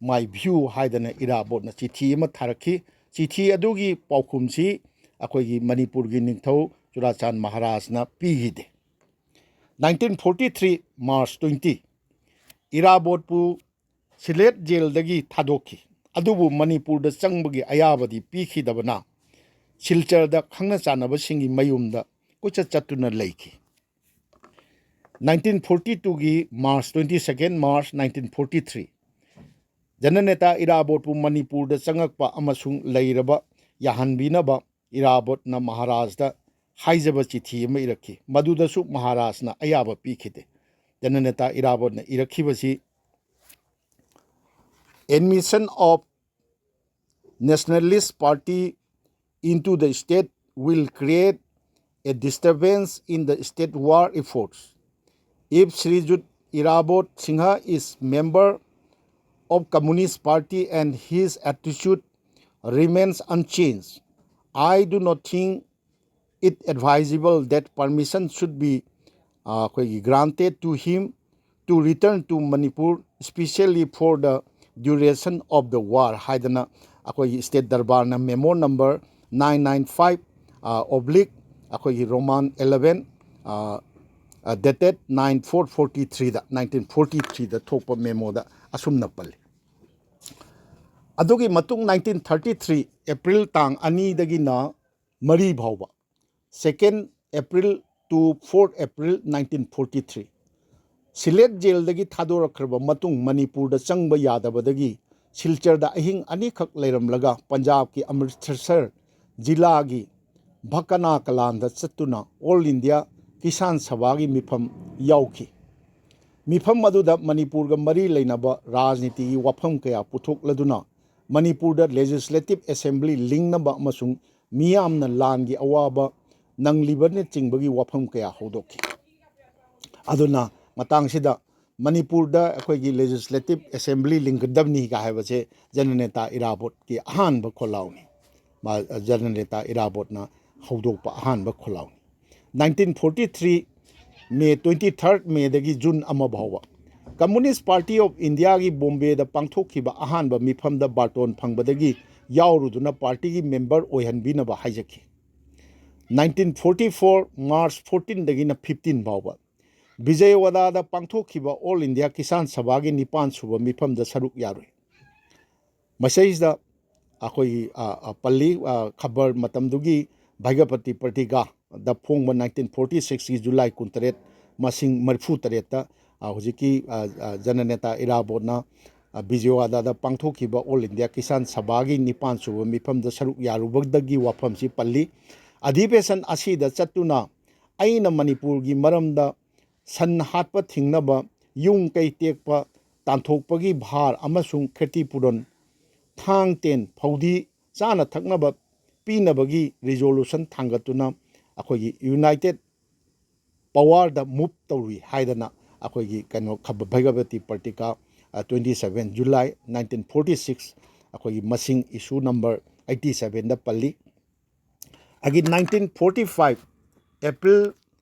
my view" ꯍꯥꯏꯗꯅ ꯏꯔꯥꯕꯣꯠꯅ ꯆꯤꯊꯤ ꯑꯃ ꯊꯥꯔꯛꯈꯤ꯫ ꯆꯤꯊꯤ ꯑꯗꯨꯒꯤ ꯄꯥꯎꯈꯨꯝꯁꯤ ꯑꯩꯈꯣꯏꯒꯤ ꯃꯅꯤꯄꯨꯔꯒꯤ ꯅꯤꯡꯊꯧ ꯆꯨꯔꯥꯆꯥꯟ ꯃꯍꯥꯔꯥꯖꯅ ꯄꯤꯈꯤꯗꯦ꯫ Nineteen forty three March twenty, ꯏꯔꯥꯕꯣꯠꯄꯨ ꯁꯤꯂꯦꯠ ꯖꯦꯜꯗꯒꯤ ꯊꯥꯗꯣꯛꯈꯤ꯫ ꯑꯗꯨꯕꯨ ꯃꯅꯤꯄꯨꯔꯗ ꯆꯪꯕꯒꯤ ꯑꯌꯥꯕꯗꯤ ꯄꯤꯈꯤꯗꯕꯅ ꯁꯤꯜꯆꯔꯗ ꯈꯪꯅ ꯆꯥꯟꯅꯕꯁꯤꯡꯒꯤ ꯃꯌꯨꯝꯗ ꯀꯣꯏꯆꯠ ꯆꯠꯇꯨꯅ ꯂꯩꯈꯤ꯫ ꯅꯥꯏꯟꯇꯤꯟ ꯐꯣꯔꯇꯤ ꯇꯨꯒꯤ March, twenty second March nineteen forty three, ꯖꯅꯅꯦꯇꯥ ꯏꯔꯥꯕꯣꯠꯄꯨ ꯃꯅꯤꯄꯨꯔꯗ ꯆꯪꯉꯛꯄ ꯑꯃꯁꯨꯡ ꯂꯩꯔꯕ ꯌꯥꯍꯟꯕꯤꯅꯕ ꯏꯔꯥꯕꯣꯠꯅ ꯃꯍꯥꯔꯥꯖꯗ ꯍꯥꯏꯖꯕ ꯆꯤꯊꯤ ꯑꯃ ꯏꯔꯛꯈꯤ꯫ ꯃꯗꯨꯗꯁꯨ ꯃꯍꯥꯔꯥꯖꯅ ꯑꯌꯥꯕ ꯄꯤꯈꯤꯗꯦ꯫ ꯖꯅꯅꯦꯇꯥ ꯏꯔꯥꯕꯣꯠꯅ ꯏꯔꯛꯈꯤꯕꯁꯤ, "Admission of nationalist party into the state will create a disturbance in the state war efforts. If Srijut Irabot Singha is member of Communist Party and his attitude remains unchanged, I do not think it advisable that permission should be, uh, ꯑꯩꯈꯣꯏꯒꯤ, granted to him to return to Manipur, especially for the duration of the war" ꯍꯥꯏꯗꯅ ꯑꯩꯈꯣꯏꯒꯤ state ꯗꯔꯕꯥꯔꯅ memo number nine nine five, ꯑ, oblique, ꯑꯩꯈꯣꯏꯒꯤ Roman eleven, ꯑ, ꯑ, dated nine four forty threeꯗ, nineteen forty threeꯗ ꯊꯣꯛꯄ ꯃꯦꯃꯣꯗ ꯑꯁꯨꯝꯅ ꯄꯜꯂꯤ꯫ ꯑꯗꯨꯒꯤ ꯃꯇꯨꯡ nineteen thirty three April ꯇꯥꯡ ꯑꯅꯤꯗꯒꯤꯅ ꯃꯔꯤ ꯐꯥꯎꯕ second April to fourth April nineteen forty three꯫ ꯁꯤꯂꯦꯠ ꯖꯦꯜꯗꯒꯤ ꯊꯥꯗꯣꯔꯛꯈ꯭ꯔꯕ ꯃꯇꯨꯡ ꯃꯅꯤꯄꯨꯔꯗ ꯆꯪꯕ ꯌꯥꯗꯕꯗꯒꯤ ꯁꯤꯜꯆꯔꯗ ꯑꯍꯤꯡ ꯑꯅꯤꯈꯛ ꯂꯩꯔꯝꯂꯒ ꯄꯟꯖꯥꯕꯀꯤ ꯑꯃ꯭ꯔꯤꯠꯁꯔ ꯖꯤꯂꯥꯒꯤ ꯚꯀꯅꯥ ꯀꯂꯥꯟꯗ ꯆꯠꯇꯨꯅ ꯑꯣꯜ ꯏꯟꯗꯤꯌꯥ ꯀꯤꯁꯥꯟ ꯁꯚꯥꯒꯤ ꯃꯤꯐꯝ ꯌꯥꯎꯈꯤ꯫ ꯃꯤꯐꯝ ꯑꯗꯨꯗ ꯃꯅꯤꯄꯨꯔꯒ ꯃꯔꯤ ꯂꯩꯅꯕ ꯔꯥꯖꯅꯤꯇꯤꯒꯤ ꯋꯥꯐꯝ ꯀꯌꯥ ꯄꯨꯊꯣꯛꯂꯗꯨꯅ ꯃꯅꯤꯄꯨꯔꯗ ꯂꯦꯖꯤꯁꯂꯦꯇꯤꯚ ꯑꯦꯁꯦꯝꯕ꯭ꯂꯤ ꯂꯤꯡꯅꯕ ꯑꯃꯁꯨꯡ ꯃꯤꯌꯥꯝꯅ ꯂꯥꯟꯒꯤ ꯑꯋꯥꯕ ꯅꯪꯂꯤꯕꯅꯆꯤꯡꯕꯒꯤ ꯋꯥꯐꯝ ꯀꯌꯥ ꯍꯧꯗꯣꯛꯈꯤ꯫ ꯑꯗꯨꯅ ꯃꯇꯥꯡꯁꯤꯗ ꯃꯅꯤꯄꯨꯔꯗ ꯑꯩꯈꯣꯏꯒꯤ ꯂꯦꯖꯤꯁꯂꯦꯇꯤꯚ ꯑꯦꯁꯦꯝꯕ꯭ꯂꯤ ꯂꯤꯡꯒꯗꯕꯅꯤꯒ ꯍꯥꯏꯕꯁꯦ ꯖꯅꯅꯦꯇꯥ ꯏꯔꯥꯕꯣꯠꯀꯤ ꯑꯍꯥꯟꯕ ꯈꯣꯜꯂꯥꯎꯅꯤ꯫ ꯃꯥ, ꯖꯅꯅꯦꯇꯥ ꯏꯔꯥꯕꯣꯠꯅ ꯍꯧꯗꯣꯛꯄ ꯑꯍꯥꯟꯕ ꯈꯣꯜꯂꯥꯎꯅꯤ꯫ Nineteen forty three May, twenty third May ꯗꯒꯤ June ꯑꯃ ꯐꯥꯎꯕ Communist Party of India ꯒꯤ ꯕꯣꯝꯕꯦꯗ ꯄꯥꯡꯊꯣꯛꯈꯤꯕ ꯑꯍꯥꯟꯕ ꯃꯤꯐꯝꯗ ꯕꯥꯔꯇꯣꯟ ꯐꯪꯕꯗꯒꯤ ꯌꯥꯎꯔꯨꯗꯨꯅ ꯄꯥꯔꯇꯤꯒꯤ ꯃꯦꯝꯕꯔ ꯑꯣꯏꯍꯟꯕꯤꯅꯕ ꯍꯥꯏꯖꯈꯤ꯫ Nineteen forty four March fourteen ꯗꯒꯤꯅ fifteen ꯐꯥꯎꯕ ꯕꯤꯖꯌꯋꯥꯗꯥꯗ ꯄꯥꯡꯊꯣꯛꯈꯤꯕ ꯑꯣꯜ ꯏꯟꯗꯤꯌꯥ ꯀꯤꯁꯥꯟ ꯁꯚꯥꯒꯤ ꯅꯤꯄꯥꯟ ꯁꯨꯕ ꯃꯤꯐꯝꯗ ꯁꯔꯨꯛ ꯌꯥꯔꯨꯏ꯫ ꯃꯁꯤꯗꯩꯁꯤꯗ ꯑꯩꯈꯣꯏꯒꯤ, ꯑ, ꯑ, ꯄꯜꯂꯤ, ꯑ, ꯈꯕꯔ ꯃꯇꯝꯗꯨꯒꯤ ꯚꯩꯒꯄꯇꯤ ꯄꯇ꯭ꯔꯤꯀꯥꯗ ꯐꯣꯡꯕ nineteen forty six ꯀꯤ July ꯀꯨꯟꯇꯔꯦꯠ, ꯃꯁꯤꯡ ꯃꯔꯤꯐꯨ ꯇꯔꯦꯠꯇ, ꯑ, ꯍꯧꯖꯤꯛꯀꯤ, ꯑ, ꯑ, ꯖꯅꯅꯦꯇꯥ ꯏꯔꯥꯕꯣꯠꯅ, ꯑ, ꯕꯤꯖꯌꯋꯥꯗꯥꯗ ꯄꯥꯡꯊꯣꯛꯈꯤꯕ ꯑꯣꯜ ꯏꯟꯗꯤꯌꯥ ꯀꯤꯁꯥꯟ ꯁꯚꯥꯒꯤ ꯅꯤꯄꯥꯟ ꯁꯨꯕ ꯃꯤꯐꯝꯗ ꯁꯔꯨꯛ ꯌꯥꯔꯨꯕꯗꯒꯤ ꯋꯥꯐꯝꯁꯤ ꯄꯜꯂꯤ꯫ ꯑꯙꯤꯕꯦꯁꯟ ꯑꯁꯤꯗ ꯆꯠꯇꯨꯅ ꯑꯩꯅ ꯃꯅꯤꯄꯨꯔꯒꯤ ꯃꯔꯝꯗ ꯁꯟ ꯍꯥꯠꯄ ꯊꯤꯡꯅꯕ, ꯌꯨꯝ ꯀꯩ ꯇꯦꯛꯄ ꯇꯥꯟꯊꯣꯛꯄꯒꯤ ꯚꯥꯔ ꯑꯃꯁꯨꯡ ꯈꯦꯇꯤ ꯄꯨꯔꯟ, ꯊꯥꯡ ꯇꯦꯟ ꯐꯧꯗꯤ ꯆꯥꯅ ꯊꯛꯅꯕ ꯄꯤꯅꯕꯒꯤ ꯔꯤꯖꯣꯂꯨꯁꯟ ꯊꯥꯡꯒꯠꯇꯨꯅ ꯑꯩꯈꯣꯏꯒꯤ ꯌꯨꯅꯥꯏꯇꯦꯠ ꯄꯋꯥꯔꯗ ꯃꯨꯚ ꯇꯧꯔꯨꯏ ꯍꯥꯏꯗꯅ ꯑꯩꯈꯣꯏꯒꯤ ꯀꯩꯅꯣ ꯈꯕ-, ꯚꯩꯒꯕꯇꯤ ꯄꯇ꯭ꯔꯤꯀꯥ, ꯑ, twenty seven July nineteen forty six, ꯑꯩꯈꯣꯏꯒꯤ ꯃꯁꯤꯡ issue number eighty sevenꯗ ꯄꯜꯂꯤ꯫ ꯑꯗꯒꯤ nineteen forty five April,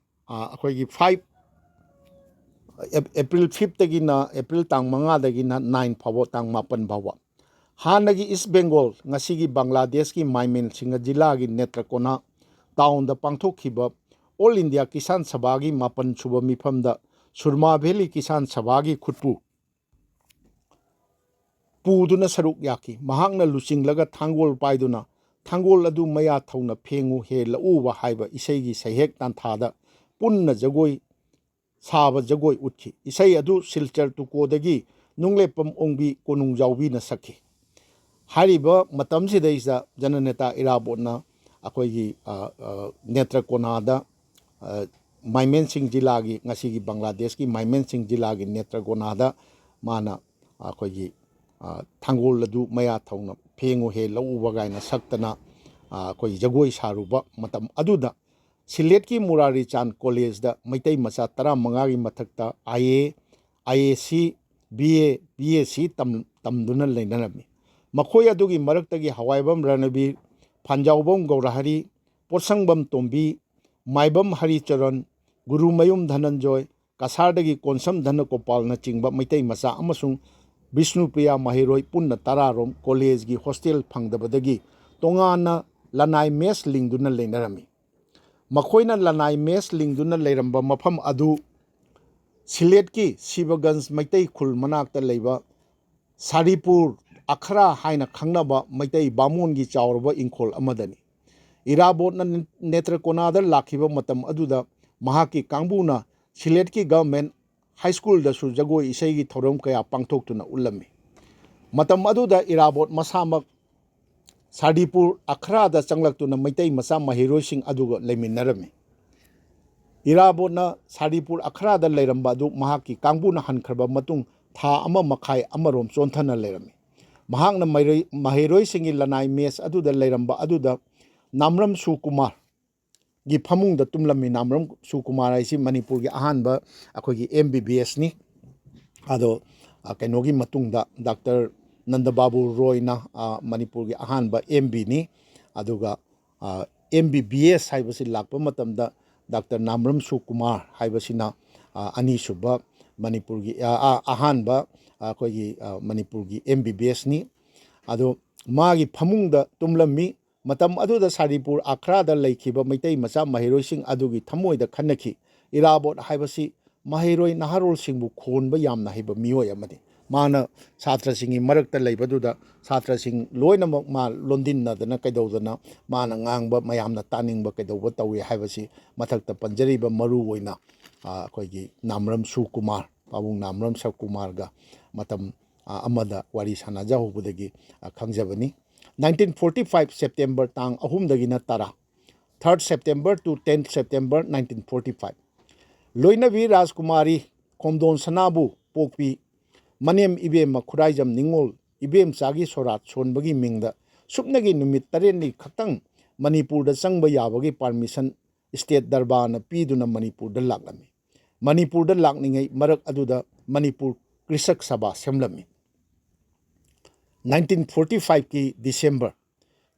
ꯑ, ꯑꯩꯈꯣꯏꯒꯤ five, ꯑꯦꯞ-, April fifth ꯇꯒꯤꯅ April ꯇꯥꯡ ꯃꯉꯥꯗꯒꯤꯅ nine ꯐꯥꯎꯕ, ꯇꯥꯡ ꯃꯥꯄꯟ ꯐꯥꯎꯕ ꯍꯥꯟꯅꯒꯤ ꯏꯁ ꯕꯦꯡꯒꯣꯜ, ꯉꯁꯤꯒꯤ ꯕꯪꯒ꯭ꯂꯥꯗꯦꯁꯀꯤ ꯃꯥꯏꯃꯦꯟ ꯁꯤꯡꯍ ꯖꯤꯂꯥꯒꯤ ꯅꯦꯇ꯭ꯔꯀꯣꯅꯥ ꯇꯥꯎꯟꯗ ꯄꯥꯡꯊꯣꯛꯈꯤꯕ ꯑꯣꯜ ꯏꯟꯗꯤꯌꯥ ꯀꯤꯁꯥꯟ ꯁꯚꯥꯒꯤ ꯃꯥꯄꯟ ꯁꯨꯕ ꯃꯤꯐꯝꯗ ꯁꯨꯔꯃꯥ ꯚꯦꯂꯤ ꯀꯤꯁꯥꯟ ꯁꯚꯥꯒꯤ ꯈꯨꯠꯄꯨ ꯄꯨꯗꯨꯅ ꯁꯔꯨꯛ ꯌꯥꯈꯤ꯫ ꯃꯍꯥꯛꯅ ꯂꯨꯆꯤꯡꯂꯒ ꯊꯥꯡꯒꯣꯜ ꯄꯥꯏꯗꯨꯅ ꯊꯥꯡꯒꯣꯜ ꯑꯗꯨ ꯃꯌꯥ ꯊꯧꯅ ꯐꯦꯡꯉꯨ ꯍꯦ ꯂꯧꯎꯕ" ꯍꯥꯏꯕ ꯏꯁꯩꯒꯤ ꯁꯩꯍꯦꯛ ꯇꯥꯟꯊꯥꯗ ꯄꯨꯟꯅ ꯖꯒꯣꯏ ꯁꯥꯕ ꯖꯒꯣꯏ ꯎꯠꯈꯤ꯫ ꯏꯁꯩ ꯑꯗꯨ ꯁꯤꯜꯆꯔ ꯇꯨꯀꯣꯗꯒꯤ ꯅꯨꯡꯂꯦꯞꯄꯝ ꯑꯣꯡꯕꯤ ꯀꯣꯅꯨꯡꯖꯥꯎꯕꯤꯅ ꯁꯛꯈꯤ꯫ ꯍꯥꯏꯔꯤꯕ ꯃꯇꯝꯁꯤꯗꯩꯁꯤꯗ ꯖꯅꯅꯦꯇꯥ ꯏꯔꯥꯕꯣꯠꯅ ꯑꯩꯈꯣꯏꯒꯤ, ꯑ, ꯑ, ꯅꯦꯇ꯭ꯔꯀꯣꯅꯥꯗ, ꯑ, ꯃꯥꯏꯃꯦꯟꯁꯤꯡ ꯖꯤꯂꯥꯒꯤ, ꯉꯁꯤꯒꯤ ꯕꯪꯒ꯭ꯂꯥꯗꯦꯁꯀꯤ ꯃꯥꯏꯃꯦꯟꯁꯤꯡ ꯖꯤꯂꯥꯒꯤ ꯅꯦꯇ꯭ꯔꯀꯣꯅꯥꯗ ꯃꯥꯅ ꯑꯩꯈꯣꯏꯒꯤ, ꯑ, "ꯊꯥꯡꯒꯣꯜ ꯑꯗꯨ ꯃꯌꯥ ꯊꯧꯅ ꯐꯦꯡꯉꯨ ꯍꯦ ꯂꯧꯎꯕ" ꯀꯥꯏꯅ ꯁꯛꯇꯅ, ꯑ, ꯑꯩꯈꯣꯏ ꯖꯒꯣꯏ ꯁꯥꯔꯨꯕ ꯃꯇꯝ ꯑꯗꯨꯗ ꯁꯤꯂꯦꯠꯀꯤ ꯃꯨꯔꯥꯔꯤꯆꯥꯟ ꯀꯣꯂꯦꯖꯇ ꯃꯩꯇꯩ ꯃꯆꯥ ꯇꯔꯥꯃꯉꯥꯒꯤ ꯃꯊꯛꯇ ꯑꯥꯏ ꯑꯦ, ꯑꯥꯏ ꯑꯦ ꯁꯤ, ꯕꯤ ꯑꯦ, ꯕꯤ ꯑꯦ ꯁꯤ ꯇꯝ-, ꯇꯝꯗꯨꯅ ꯂꯩꯅꯔꯝꯃꯤ꯫ ꯃꯈꯣꯏ ꯑꯗꯨꯒꯤ ꯃꯔꯛꯇꯒꯤ ꯍꯋꯥꯏꯕꯝ ꯔꯅꯕꯤꯔ, ꯐꯥꯟꯖꯥꯎꯕꯝ ꯒꯧꯔꯍꯔꯤ, ꯄꯣꯠꯁꯪꯕꯝ ꯇꯣꯝꯕꯤ, ꯃꯥꯏꯕꯝ ꯍꯔꯤꯆꯔꯟ, ꯒꯨꯔꯨꯃꯌꯨꯝ ꯙꯅꯟꯖꯣꯏ, ꯀꯁꯥꯔꯗꯒꯤ ꯀꯣꯟꯁꯝ ꯙꯅꯒꯣꯄꯥꯜꯅꯆꯤꯡꯕ ꯃꯩꯇꯩ ꯃꯆꯥ ꯑꯃꯁꯨꯡ ꯕꯤꯁꯅꯨꯄ꯭ꯔꯤꯌꯥ ꯃꯍꯩꯔꯣꯏ ꯄꯨꯟꯅ ꯇꯔꯥꯔꯣꯝ ꯀꯣꯂꯦꯖꯒꯤ ꯍꯣꯁꯇꯦꯜ ꯐꯪꯗꯕꯗꯒꯤ ꯇꯣꯉꯥꯟꯅ ꯂꯅꯥꯏ ꯃꯦꯁ ꯂꯤꯡꯗꯨꯅ ꯂꯩꯅꯔꯝꯃꯤ꯫ ꯃꯈꯣꯏꯅ ꯂꯅꯥꯏ ꯃꯦꯁ ꯂꯤꯡꯗꯨꯅ ꯂꯩꯔꯝꯕ ꯃꯐꯝ ꯑꯗꯨ ꯁꯤꯂꯦꯠꯀꯤ ꯁꯤꯕꯒꯟꯖ ꯃꯩꯇꯩ ꯈꯨꯜ ꯃꯅꯥꯛꯇ ꯂꯩꯕ ꯁꯥꯔꯤꯄꯨꯔ ꯑꯈ꯭ꯔꯥ ꯍꯥꯏꯅ ꯈꯪꯅꯕ ꯃꯩꯇꯩ ꯕꯥꯃꯣꯟꯒꯤ ꯆꯥꯎꯔꯕ ꯏꯪꯈꯣꯜ ꯑꯃꯗꯅꯤ꯫ ꯏꯔꯥꯕꯣꯠꯅ ꯅꯦꯇ꯭ꯔꯀꯣꯅꯥꯗ ꯂꯥꯛꯈꯤꯕ ꯃꯇꯝ ꯑꯗꯨꯗ ꯃꯍꯥꯛꯀꯤ ꯀꯥꯡꯕꯨꯅ ꯁꯤꯂꯦꯠꯀꯤ ꯒꯚꯔꯟꯃꯦꯟꯠ ꯍꯥꯏ ꯁ꯭ꯀꯨꯜꯗꯁꯨ ꯖꯒꯣꯏ ꯏꯁꯩꯒꯤ ꯊꯧꯔꯝ ꯀꯌꯥ ꯄꯥꯡꯊꯣꯛꯇꯨꯅ ꯎꯠꯂꯝꯃꯤ꯫ ꯃꯇꯝ ꯑꯗꯨꯗ ꯏꯔꯥꯕꯣꯠ ꯃꯁꯥꯃꯛ ꯁꯥꯔꯤꯄꯨꯔ ꯑꯈ꯭ꯔꯥꯗ ꯆꯪꯂꯛꯇꯨꯅ ꯃꯩꯇꯩ ꯃꯆꯥ ꯃꯍꯩꯔꯣꯏꯁꯤꯡ ꯑꯗꯨꯒ ꯂꯩꯃꯤꯟꯅꯔꯝꯃꯤ꯫ ꯏꯔꯥꯕꯣꯠꯅ ꯁꯥꯔꯤꯄꯨꯔ ꯑꯈ꯭ꯔꯥꯗ ꯂꯩꯔꯝꯕ ꯑꯗꯨ ꯃꯍꯥꯛꯀꯤ ꯀꯥꯡꯕꯨꯅ ꯍꯟꯈ꯭ꯔꯕ ꯃꯇꯨꯡ ꯊꯥ ꯑꯃ ꯃꯈꯥꯏ ꯑꯃꯔꯣꯝ ꯆꯣꯟꯊꯅ ꯂꯩꯔꯝꯃꯤ꯫ ꯃꯍꯥꯛꯅ ꯃꯩꯔꯣꯏ-, ꯃꯍꯩꯔꯣꯏꯁꯤꯡꯒꯤ ꯂꯅꯥꯏ ꯃꯦꯁ ꯑꯗꯨꯗ ꯂꯩꯔꯝꯕ ꯑꯗꯨꯗ ꯅꯥꯝꯔꯝ ꯁꯨꯀꯨꯃꯥꯔꯒꯤ ꯐꯃꯨꯡꯗ ꯇꯨꯝꯂꯝꯃꯤ꯫ ꯅꯥꯝꯔꯝ ꯁꯨꯀꯨꯃꯥꯔ ꯍꯥꯏꯁꯤ ꯃꯅꯤꯄꯨꯔꯒꯤ ꯑꯍꯥꯟꯕ ꯑꯩꯈꯣꯏꯒꯤ ꯑꯦꯝ ꯕꯤ ꯕꯤ ꯑꯦꯁꯅꯤ꯫ ꯑꯗꯣ, ꯑ, ꯀꯩꯅꯣꯒꯤ ꯃꯇꯨꯡꯗ ꯗꯥꯛꯇꯔ ꯅꯟꯗꯕꯥꯕꯨ ꯔꯣꯏꯅ, ꯑ, ꯃꯅꯤꯄꯨꯔꯒꯤ ꯑꯍꯥꯟꯕ ꯑꯦꯝ ꯕꯤꯅꯤ꯫ ꯑꯗꯨꯒ, ꯑ, ꯑꯦꯝ ꯕꯤ ꯕꯤ ꯑꯦꯁ ꯍꯥꯏꯕꯁꯤ ꯂꯥꯛꯄ ꯃꯇꯝꯗ ꯗꯥꯛꯇꯔ ꯅꯥꯝꯔꯝ ꯁꯨꯀꯨꯃꯥꯔ ꯍꯥꯏꯕꯁꯤꯅ, ꯑ, ꯑꯅꯤꯁꯨꯕ ꯃꯅꯤꯄꯨꯔꯒꯤ, ꯑ, ꯑ, ꯑꯍꯥꯟꯕ, ꯑ, ꯑꯩꯈꯣꯏꯒꯤ, ꯑ, ꯃꯅꯤꯄꯨꯔꯒꯤ ꯑꯦꯝ ꯕꯤ ꯕꯤ ꯑꯦꯁꯅꯤ꯫ ꯑꯗꯣ ꯃꯥꯒꯤ ꯐꯃꯨꯡꯗ ꯇꯨꯝꯂꯝꯃꯤ꯫ ꯃꯇꯝ ꯑꯗꯨꯗ ꯁꯥꯔꯤꯄꯨꯔ ꯑꯈ꯭ꯔꯥꯗ ꯂꯩꯈꯤꯕ ꯃꯩꯇꯩ ꯃꯆꯥ ꯃꯍꯩꯔꯣꯏꯁꯤꯡ ꯑꯗꯨꯒꯤ ꯊꯃꯣꯏꯗ ꯈꯟꯅꯈꯤ, ꯏꯔꯥꯕꯣꯠ ꯍꯥꯏꯕꯁꯤ ꯃꯍꯩꯔꯣꯏ ꯅꯍꯥꯔꯣꯜꯁꯤꯡꯕꯨ ꯈꯣꯟꯕ ꯌꯥꯝꯅ ꯍꯩꯕ ꯃꯤꯑꯣꯏ ꯑꯃꯅꯤ꯫ ꯃꯥꯅ ꯁꯥꯇ꯭ꯔꯁꯤꯡꯒꯤ ꯃꯔꯛꯇ ꯂꯩꯕꯗꯨꯗ ꯁꯥꯇ꯭ꯔꯁꯤꯡ ꯂꯣꯏꯅꯃꯛ ꯃꯥ ꯂꯣꯟꯗꯤꯟꯅꯗꯅ ꯀꯩꯗꯧꯗꯅ ꯃꯥꯅ ꯉꯥꯡꯕ ꯃꯌꯥꯝꯅ ꯇꯥꯅꯤꯡꯕ ꯀꯩꯗꯧꯕ ꯇꯧꯏ ꯍꯥꯏꯕꯁꯤ ꯃꯊꯛꯇ ꯄꯟꯖꯔꯤꯕ ꯃꯔꯨ ꯑꯣꯏꯅ, ꯑ, ꯑꯩꯈꯣꯏꯒꯤ ꯅꯥꯝꯔꯝ ꯁꯨꯀꯨꯃꯥꯔ, ꯄꯥꯕꯨꯡ ꯅꯥꯝꯔꯝ ꯁꯨꯀꯨꯃꯥꯔꯒ ꯃꯇꯝ, ꯑ, ꯑꯃꯗ ꯋꯥꯔꯤ ꯁꯥꯟꯅꯖꯍꯧꯕꯗꯒꯤ, ꯑ, ꯈꯪꯖꯕꯅꯤ꯫ Nineteen forty five September ꯇꯥꯡ ꯑꯍꯨꯝꯗꯒꯤꯅ ꯇꯔꯥ, third September to tenth September nineteen forty five꯫ ꯂꯣꯏꯅꯕꯤ ꯔꯥꯖꯀꯨꯃꯥꯔꯤ ꯈꯣꯝꯗꯣꯟ ꯁꯅꯥꯕꯨ ꯄꯣꯛꯄꯤ, ꯃꯅꯦꯝ ꯏꯕꯦꯝꯃ ꯈꯨꯔꯥꯏꯖꯝ ꯅꯤꯉꯣꯜ ꯏꯕꯦꯝꯆꯥꯒꯤ ꯁꯣꯔꯥꯠ ꯁꯣꯟꯕꯒꯤ ꯃꯤꯡꯗ ꯁꯨꯞꯅꯒꯤ ꯅꯨꯃꯤꯠ ꯇꯔꯦꯠꯅꯤ ꯈꯛꯇꯪ ꯃꯅꯤꯄꯨꯔꯗ ꯆꯪꯕ ꯌꯥꯕꯒꯤ permission state ꯗꯔꯕꯥꯔꯅ ꯄꯤꯗꯨꯅ ꯃꯅꯤꯄꯨꯔꯗ ꯂꯥꯛꯂꯝꯃꯤ꯫ ꯃꯅꯤꯄꯨꯔꯗ ꯂꯥꯛꯂꯤꯉꯩ ꯃꯔꯛ ꯑꯗꯨꯗ ꯃꯅꯤꯄꯨꯔ ꯀ꯭ꯔꯤꯁꯛ ꯁꯚꯥ ꯁꯦꯝꯂꯝꯃꯤ꯫ Nineteen forty five ꯀꯤ December,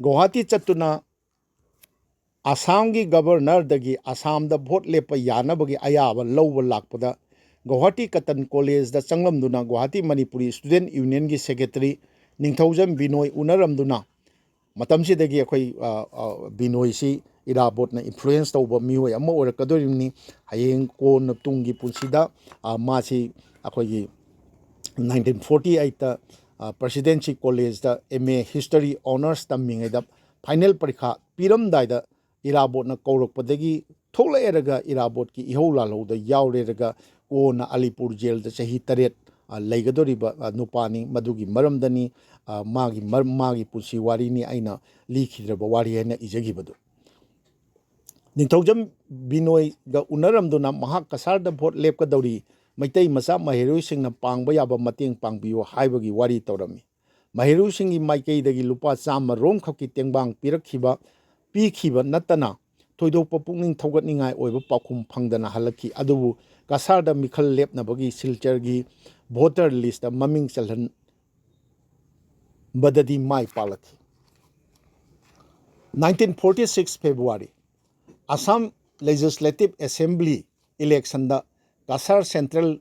ꯒꯧꯍꯥꯇꯤ ꯆꯠꯇꯨꯅ ꯑꯁꯥꯝꯒꯤ ꯒꯕꯔꯅꯔꯗꯒꯤ ꯑꯁꯥꯝꯗ ꯚꯣꯠ ꯂꯦꯞꯄ ꯌꯥꯅꯕꯒꯤ ꯑꯌꯥꯕ ꯂꯧꯕ ꯂꯥꯛꯄꯗ Guwahati cotton ꯀꯣꯂꯦꯖꯗ ꯆꯪꯂꯝꯗꯨꯅ Guwahati Manipuri student ꯌꯨꯅꯤꯌꯟꯒꯤ secretary ꯅꯤꯡꯊꯧꯖꯝ ꯕꯤꯅꯣꯏ ꯎꯅꯔꯝꯗꯨꯅ, ꯃꯇꯝꯁꯤꯗꯒꯤ ꯑꯩꯈꯣꯏ, ꯑ, ꯑ, ꯕꯤꯅꯣꯏꯁꯤ ꯏꯔꯥꯕꯣꯠꯅ ꯏꯟꯐ꯭ꯂꯨꯌꯦꯟꯁ ꯇꯧꯕ ꯃꯤꯑꯣꯏ ꯑꯃ ꯑꯣꯏꯔꯛꯀꯗꯣꯔꯤꯕꯅꯤ꯫ ꯍꯌꯦꯡ ꯀꯣꯟꯅ ꯇꯨꯡꯒꯤ ꯄꯨꯟꯁꯤꯗ, ꯑ, ꯃꯥꯁꯤ ꯑꯩꯈꯣꯏꯒꯤ nineteen forty eight ꯇ, ꯑ, ꯄ꯭ꯔꯦꯁꯤꯗꯦꯟꯁꯤ ꯀꯣꯂꯦꯖꯇ M A History Honours ꯇꯝꯃꯤꯉꯩꯗ ꯐꯥꯏꯅꯦꯜ ꯄꯔꯤꯈꯥ ꯄꯤꯔꯝꯗꯥꯏꯗ ꯏꯔꯥꯕꯣꯠꯅ ꯀꯧꯔꯛꯄꯗꯒꯤ ꯊꯣꯛꯂꯛꯑꯦꯔꯒ ꯏꯔꯥꯕꯣꯠꯀꯤ ꯏꯍꯧ ꯂꯥꯜꯍꯧꯗ ꯌꯥꯎꯔꯦꯔꯒ ꯀꯣꯟꯅ ꯑꯂꯤꯄꯨꯔ ꯖꯦꯜꯗ ꯆꯍꯤ ꯇꯔꯦꯠ, ꯑ, ꯂꯩꯒꯗꯧꯔꯤꯕ, ꯑ, ꯅꯨꯄꯥꯅꯤ꯫ ꯃꯗꯨꯒꯤ ꯃꯔꯝꯗꯅꯤ, ꯑ, ꯃꯥꯒꯤ ꯃꯔ-, ꯃꯥꯒꯤ ꯄꯨꯟꯁꯤ ꯋꯥꯔꯤꯅꯤ ꯑꯩꯅ ꯂꯤꯈꯤꯗ꯭ꯔꯕ ꯋꯥꯔꯤ ꯍꯥꯏꯅ ꯏꯖꯈꯤꯕꯗꯨ꯫ ꯅꯤꯡꯊꯧꯖꯝ ꯕꯤꯅꯣꯏꯒ ꯎꯅꯔꯝꯗꯨꯅ ꯃꯍꯥꯛ ꯀꯁꯥꯔꯗ ꯚꯣꯠ ꯂꯦꯞꯀꯗꯧꯔꯤ, ꯃꯩꯇꯩ ꯃꯆꯥ ꯃꯍꯩꯔꯣꯏꯁꯤꯡꯅ ꯄꯥꯡꯕ ꯌꯥꯕ ꯃꯇꯦꯡ ꯄꯥꯡꯕꯤꯌꯨ ꯍꯥꯏꯕꯒꯤ ꯋꯥꯔꯤ ꯇꯧꯔꯝꯃꯤ꯫ ꯃꯍꯩꯔꯣꯏꯁꯤꯡꯒꯤ ꯃꯥꯏꯀꯩꯗꯒꯤ ꯂꯨꯄꯥ ꯆꯥꯝꯃ ꯔꯣꯝꯈꯛꯀꯤ ꯇꯦꯡꯕꯥꯡ ꯄꯤꯔꯛꯈꯤꯕ, ꯄꯤꯈꯤꯕ ꯅꯠꯇꯅ ꯊꯣꯏꯗꯣꯛꯄ ꯄꯨꯛꯅꯤꯡ ꯊꯧꯒꯠꯅꯤꯡꯉꯥꯏ ꯑꯣꯏꯕ ꯄꯥꯎꯈꯨꯝ ꯐꯪꯗꯅ ꯍꯜꯂꯛꯈꯤ꯫ ꯑꯗꯨꯕꯨ ꯀꯁꯥꯔꯗ ꯃꯤꯈꯜ ꯂꯦꯞꯅꯕꯒꯤ ꯁꯤꯜꯆꯔꯒꯤ ꯚꯣꯇꯔ ꯂꯤꯁꯇ ꯃꯃꯤꯡ ꯆꯜꯍꯟꯕꯗꯗꯤ ꯃꯥꯏ ꯄꯥꯛꯂꯛꯈꯤ꯫ Nineteen forty six February, Assam legislative assembly ꯏꯂꯦꯛꯁꯟꯗ ꯀꯁꯥꯔ ꯁꯦꯟꯇ꯭ꯔꯦꯜ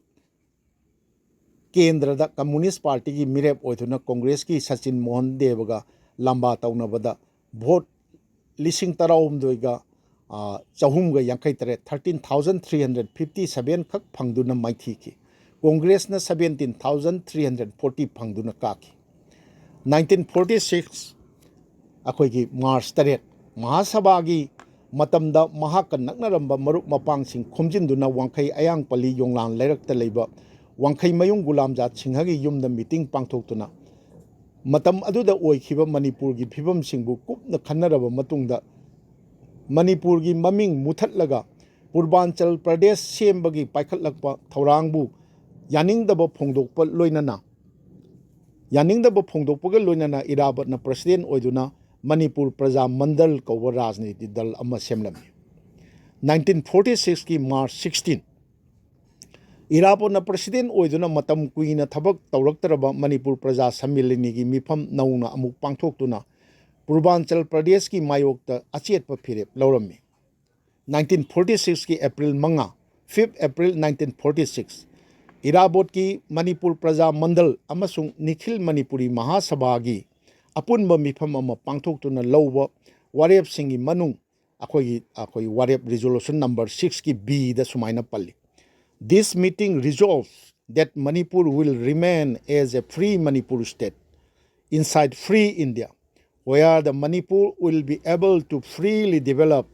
ꯀꯦꯟꯗ꯭ꯔꯗ ꯀꯝꯃꯨꯅꯤꯁ ꯄꯥꯔꯇꯤꯒꯤ ꯃꯤꯔꯦꯞ ꯑꯣꯏꯗꯨꯅ ꯀꯣꯡꯒ꯭ꯔꯦꯁꯀꯤ ꯁꯆꯤꯟ ꯃꯣꯍꯟ ꯗꯦꯕꯒ ꯂꯝꯕꯥ ꯇꯧꯅꯕꯗ ꯚꯣꯠ ꯂꯤꯁꯤꯡ ꯇꯔꯥꯍꯨꯝꯗꯣꯏꯒ, ꯑ, ꯆꯍꯨꯝꯒ ꯌꯥꯡꯈꯩ ꯇꯔꯦꯠ, thirteen thousand three hundred fifty seven ꯈꯛ ꯐꯪꯗꯨꯅ ꯃꯥꯏꯊꯤꯈꯤ꯫ ꯀꯣꯡꯒ꯭ꯔꯦꯁꯅ seventeen thousand three hundred forty ꯐꯪꯗꯨꯅ ꯀꯥꯈꯤ꯫ Nineteen forty six, ꯑꯩꯈꯣꯏꯒꯤ ꯃꯥꯔꯆ ꯇꯔꯦꯠ, ꯃꯍꯥꯁꯚꯥꯒꯤ ꯃꯇꯝꯗ ꯃꯍꯥꯛꯀ ꯅꯛꯅꯔꯝꯕ ꯃꯔꯨꯞ ꯃꯄꯥꯡꯁꯤꯡ ꯈꯣꯝꯖꯤꯟꯗꯨꯅ ꯋꯥꯡꯈꯩ ꯑꯌꯥꯡꯄꯜꯂꯤ ꯌꯣꯡꯂꯥꯟ ꯂꯩꯔꯛꯇ ꯂꯩꯕ ꯋꯥꯡꯈꯩ ꯃꯌꯨꯝ ꯒꯨꯂꯥꯝꯖꯥꯠ ꯁꯤꯡꯍꯒꯤ ꯌꯨꯝꯗ ꯃꯤꯇꯤꯡ ꯄꯥꯡꯊꯣꯛꯇꯨꯅ, ꯃꯇꯝ ꯑꯗꯨꯗ ꯑꯣꯏꯈꯤꯕ ꯃꯅꯤꯄꯨꯔꯒꯤ ꯐꯤꯕꯝꯁꯤꯡꯕꯨ ꯀꯨꯞꯅ ꯈꯟꯅꯔꯕ ꯃꯇꯨꯡꯗ, ꯃꯅꯤꯄꯨꯔꯒꯤ ꯃꯃꯤꯡ ꯃꯨꯊꯠꯂꯒ ꯄꯨꯔꯕꯥꯟꯆꯜ ꯄ꯭ꯔꯗꯦꯁ ꯁꯦꯝꯕꯒꯤ ꯄꯥꯏꯈꯠꯂꯛꯄ ꯊꯧꯔꯥꯡꯕꯨ ꯌꯥꯅꯤꯡꯗꯕ ꯐꯣꯡꯗꯣꯛꯄ ꯂꯣꯏꯅꯅ, ꯌꯥꯅꯤꯡꯗꯕ ꯐꯣꯡꯗꯣꯛꯄꯒ ꯂꯣꯏꯅꯅ ꯏꯔꯥꯕꯣꯠꯅ ꯄ꯭ꯔꯁꯤꯗꯦꯟ ꯑꯣꯏꯗꯨꯅ ꯃꯅꯤꯄꯨꯔ ꯄ꯭ꯔꯖꯥ ꯃꯟꯗꯜ ꯀꯧꯕ ꯔꯥꯖꯅꯤꯇꯤ ꯗꯜ ꯑꯃ ꯁꯦꯝꯂꯝꯃꯤ꯫ Nineteen forty sixꯀꯤ ꯃꯥꯔꯆ sixteen, ꯏꯔꯥꯕꯣꯠꯅ ꯄ꯭ꯔꯁꯤꯗꯦꯟ ꯑꯣꯏꯗꯨꯅ ꯃꯇꯝ ꯀꯨꯏꯅ ꯊꯕꯛ ꯇꯧꯔꯛꯇ꯭ꯔꯕ ꯃꯅꯤꯄꯨꯔ ꯄ꯭ꯔꯖꯥ ꯁꯝꯃꯦꯂꯅꯤꯒꯤ ꯃꯤꯐꯝ ꯅꯧꯅ ꯑꯃꯨꯛ ꯄꯥꯡꯊꯣꯛꯇꯨꯅ ꯄꯨꯔꯕꯥꯟꯆꯜ ꯄ꯭ꯔꯗꯦꯁꯀꯤ ꯃꯥꯌꯣꯛꯇ ꯑꯆꯦꯠꯄ ꯐꯤꯔꯦꯞ ꯂꯧꯔꯝꯃꯤ꯫ Nineteen forty sixꯀꯤ ꯑꯦꯄ꯭ꯔꯤꯜ ꯃꯉꯥ, fifth April nineteen forty six, ꯏꯔꯥꯕꯣꯠꯀꯤ ꯃꯅꯤꯄꯨꯔ ꯄ꯭ꯔꯖꯥ ꯃꯟꯗꯜ ꯑꯃꯁꯨꯡ ꯅꯤꯈꯤꯜ ꯃꯅꯤꯄꯨꯔꯤ ꯃꯍꯥꯁꯚꯥꯒꯤ ꯑꯄꯨꯟꯕ ꯃꯤꯐꯝ ꯑꯃ ꯄꯥꯡꯊꯣꯛꯇꯨꯅ ꯂꯧꯕ ꯋꯥꯔꯦꯞꯁꯤꯡꯒꯤ ꯃꯅꯨꯡ ꯑꯩꯈꯣꯏꯒꯤ, ꯑꯩꯈꯣꯏꯒꯤ ꯋꯥꯔꯦꯞ resolution number sixꯀꯤ Bꯗ ꯁꯨꯃꯥꯏꯅ ꯄꯜꯂꯤ: "This meeting resolves that Manipur will remain as a free Manipur state inside free India, where the Manipur will be able to freely develop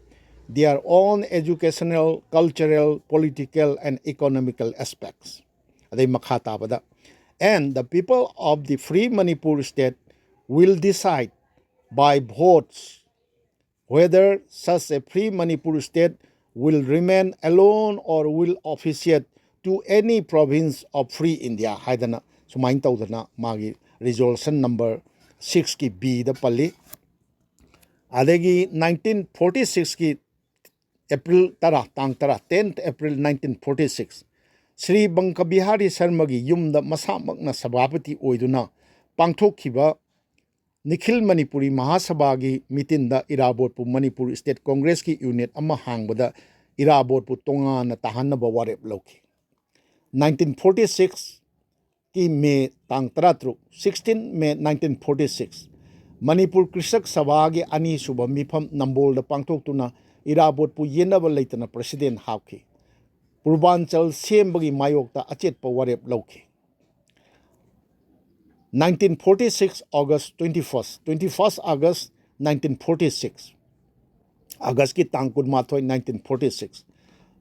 their own educational, cultural, political and economical aspects." ꯑꯗꯩ ꯃꯈꯥ ꯇꯥꯕꯗ, "And the people of the free Manipur state will decide by votes whether such a free Manipur state will remain alone or will officiate to any province of free India" ꯍꯥꯏꯗꯅ ꯁꯨꯃꯥꯏꯅ ꯇꯧꯗꯅ ꯃꯥꯒꯤ resolution number sixꯀꯤ Bꯗ ꯄꯜꯂꯤ꯫ ꯑꯗꯒꯤ nineteen forty sixꯀꯤ April ꯇꯔꯥ, ꯇꯥꯡ ꯇꯔꯥ, tenth April nineteen forty six, Shri ꯕꯪꯀ Bihari ꯁꯔꯃꯒꯤ ꯌꯨꯝꯗ ꯃꯁꯥꯃꯛꯅ ꯁꯚꯥꯄꯇꯤ ꯑꯣꯏꯗꯨꯅ ꯄꯥꯡꯊꯣꯛꯈꯤꯕ ꯅꯤꯈꯤꯜ ꯃꯅꯤꯄꯨꯔꯤ ꯃꯍꯥꯁꯚꯥꯒꯤ ꯃꯤꯇꯤꯟꯗ ꯏꯔꯥꯕꯣꯠꯄꯨ ꯃꯅꯤꯄꯨꯔ ꯁ꯭ꯇꯦꯠ ꯀꯣꯡꯒ꯭ꯔꯦꯁꯀꯤ ꯌꯨꯅꯤꯠ ꯑꯃ ꯍꯥꯡꯕꯗ ꯏꯔꯥꯕꯣꯠꯄꯨ ꯇꯣꯉꯥꯟꯅ ꯇꯥꯍꯟꯅꯕ ꯋꯥꯔꯦꯞ ꯂꯧꯈꯤ꯫ Nineteen forty sixꯀꯤ ꯃꯦ ꯇꯥꯡ ꯇꯔꯥꯇꯔꯨꯛ, sixteen May nineteen forty six, Manipur Krishak ꯁꯚꯥꯒꯤ ꯑꯅꯤꯁꯨꯕ ꯃꯤꯐꯝ ꯅꯝꯕꯣꯜꯗ ꯄꯥꯡꯊꯣꯛꯇꯨꯅ ꯏꯔꯥꯕꯣꯠꯄꯨ ꯌꯦꯟꯅꯕ ꯂꯩꯇꯅ ꯄ꯭ꯔꯁꯤꯗꯦꯟ ꯍꯥꯞꯈꯤ꯫ ꯄꯨꯔꯕꯥꯟꯆꯜ ꯁꯦꯝꯕꯒꯤ ꯃꯥꯌꯣꯛꯇ ꯑꯆꯦꯠꯄ ꯋꯥꯔꯦꯞ ꯂꯧꯈꯤ꯫ Nineteen forty six August twenty first, twenty first August nineteen forty six, ꯑꯥꯒꯁꯀꯤ ꯇꯥꯡ ꯀꯨꯟꯃꯥꯊꯣꯏ, nineteen forty six,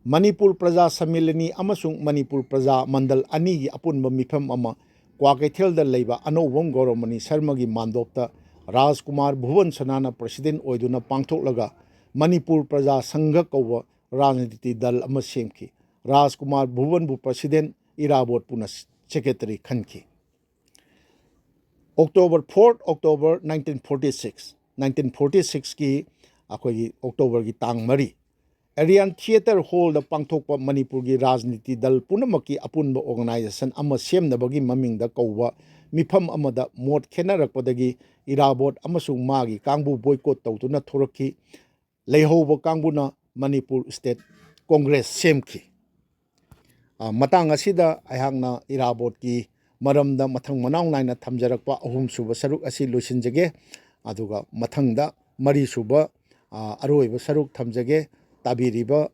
ꯃꯅꯤꯄꯨꯔ ꯄ꯭ꯔꯖꯥ ꯁꯝꯃꯤꯂꯅꯤ ꯑꯃꯁꯨꯡ ꯃꯅꯤꯄꯨꯔ ꯄ꯭ꯔꯖꯥ ꯃꯟꯗꯜ ꯑꯅꯤꯒꯤ ꯑꯄꯨꯟꯕ ꯃꯤꯐꯝ ꯑꯃ ꯀ꯭ꯋꯥꯀꯩꯊꯦꯜꯗ ꯂꯩꯕ ꯑꯅꯧꯕꯝ ꯒꯧꯔꯃꯅꯤ ꯁꯔꯃꯒꯤ ꯃꯥꯟꯗꯣꯞꯇ ꯔꯥꯖꯀꯨꯃꯥꯔ ꯚꯨꯕꯟ ꯁꯅꯥꯅ ꯄ꯭ꯔꯁꯤꯗꯦꯟ ꯑꯣꯏꯗꯨꯅ ꯄꯥꯡꯊꯣꯛꯂꯒ ꯃꯅꯤꯄꯨꯔ ꯄ꯭ꯔꯖꯥ ꯁꯪꯘ ꯀꯧꯕ ꯔꯥꯖꯅꯤꯇꯤ ꯗꯜ ꯑꯃ ꯁꯦꯝꯈꯤ꯫ ꯔꯥꯖꯀꯨꯃꯥꯔ ꯚꯨꯕꯟꯕꯨ ꯄ꯭ꯔꯁꯤꯗꯦꯟ, ꯏꯔꯥꯕꯣꯠꯄꯨꯅ ꯁꯦꯀ꯭ꯔꯦꯇꯔꯤ ꯈꯟꯈꯤ꯫ October, fourth October nineteen forty six, nineteen forty sixꯀꯤ ꯑꯩꯈꯣꯏꯒꯤ ꯑꯣꯛꯇꯣꯕꯔꯒꯤ ꯇꯥꯡ ꯃꯔꯤ, ꯑꯦꯔꯤꯌꯥꯟ ꯊꯤꯌꯦꯇꯔ ꯍꯣꯜꯗ ꯄꯥꯡꯊꯣꯛꯄ ꯃꯅꯤꯄꯨꯔꯒꯤ ꯔꯥꯖꯅꯤꯇꯤ ꯗꯜ ꯄꯨꯝꯅꯃꯛꯀꯤ ꯑꯄꯨꯟꯕ ꯑꯣꯔꯒꯅꯥꯏꯖꯦꯁꯟ ꯑꯃ ꯁꯦꯝꯅꯕꯒꯤ ꯃꯃꯤꯡꯗ ꯀꯧꯕ ꯃꯤꯐꯝ ꯑꯃꯗ ꯃꯣꯠ ꯈꯦꯠꯅꯔꯛꯄꯗꯒꯤ ꯏꯔꯥꯕꯣꯠ ꯑꯃꯁꯨꯡ ꯃꯥꯒꯤ ꯀꯥꯡꯕꯨ ꯕꯣꯏꯀꯣꯠ ꯇꯧꯗꯨꯅ ꯊꯣꯔꯛꯈꯤ꯫ ꯂꯩꯍꯧꯕ ꯀꯥꯡꯕꯨꯅ ꯃꯅꯤꯄꯨꯔ ꯁ꯭ꯇꯦꯠ ꯀꯣꯡꯒ꯭ꯔꯦꯁ ꯁꯦꯝꯈꯤ꯫ ꯑ, ꯃꯇꯥꯡ ꯑꯁꯤꯗ ꯑꯩꯍꯥꯛꯅ ꯏꯔꯥꯕꯣꯠꯀꯤ ꯃꯔꯝꯗ ꯃꯊꯪ ꯃꯅꯥꯎ ꯅꯥꯏꯅ ꯊꯝꯖꯔꯛꯄ ꯑꯍꯨꯝꯁꯨꯕ ꯁꯔꯨꯛ ꯑꯁꯤ ꯂꯣꯏꯁꯤꯟꯖꯒꯦ꯫ ꯑꯗꯨꯒ ꯃꯊꯪꯗ ꯃꯔꯤꯁꯨꯕ, ꯑ, ꯑꯔꯣꯏꯕ ꯁꯔꯨꯛ ꯊꯝꯖꯒꯦ꯫ ꯇꯥꯕꯤꯔꯤꯕ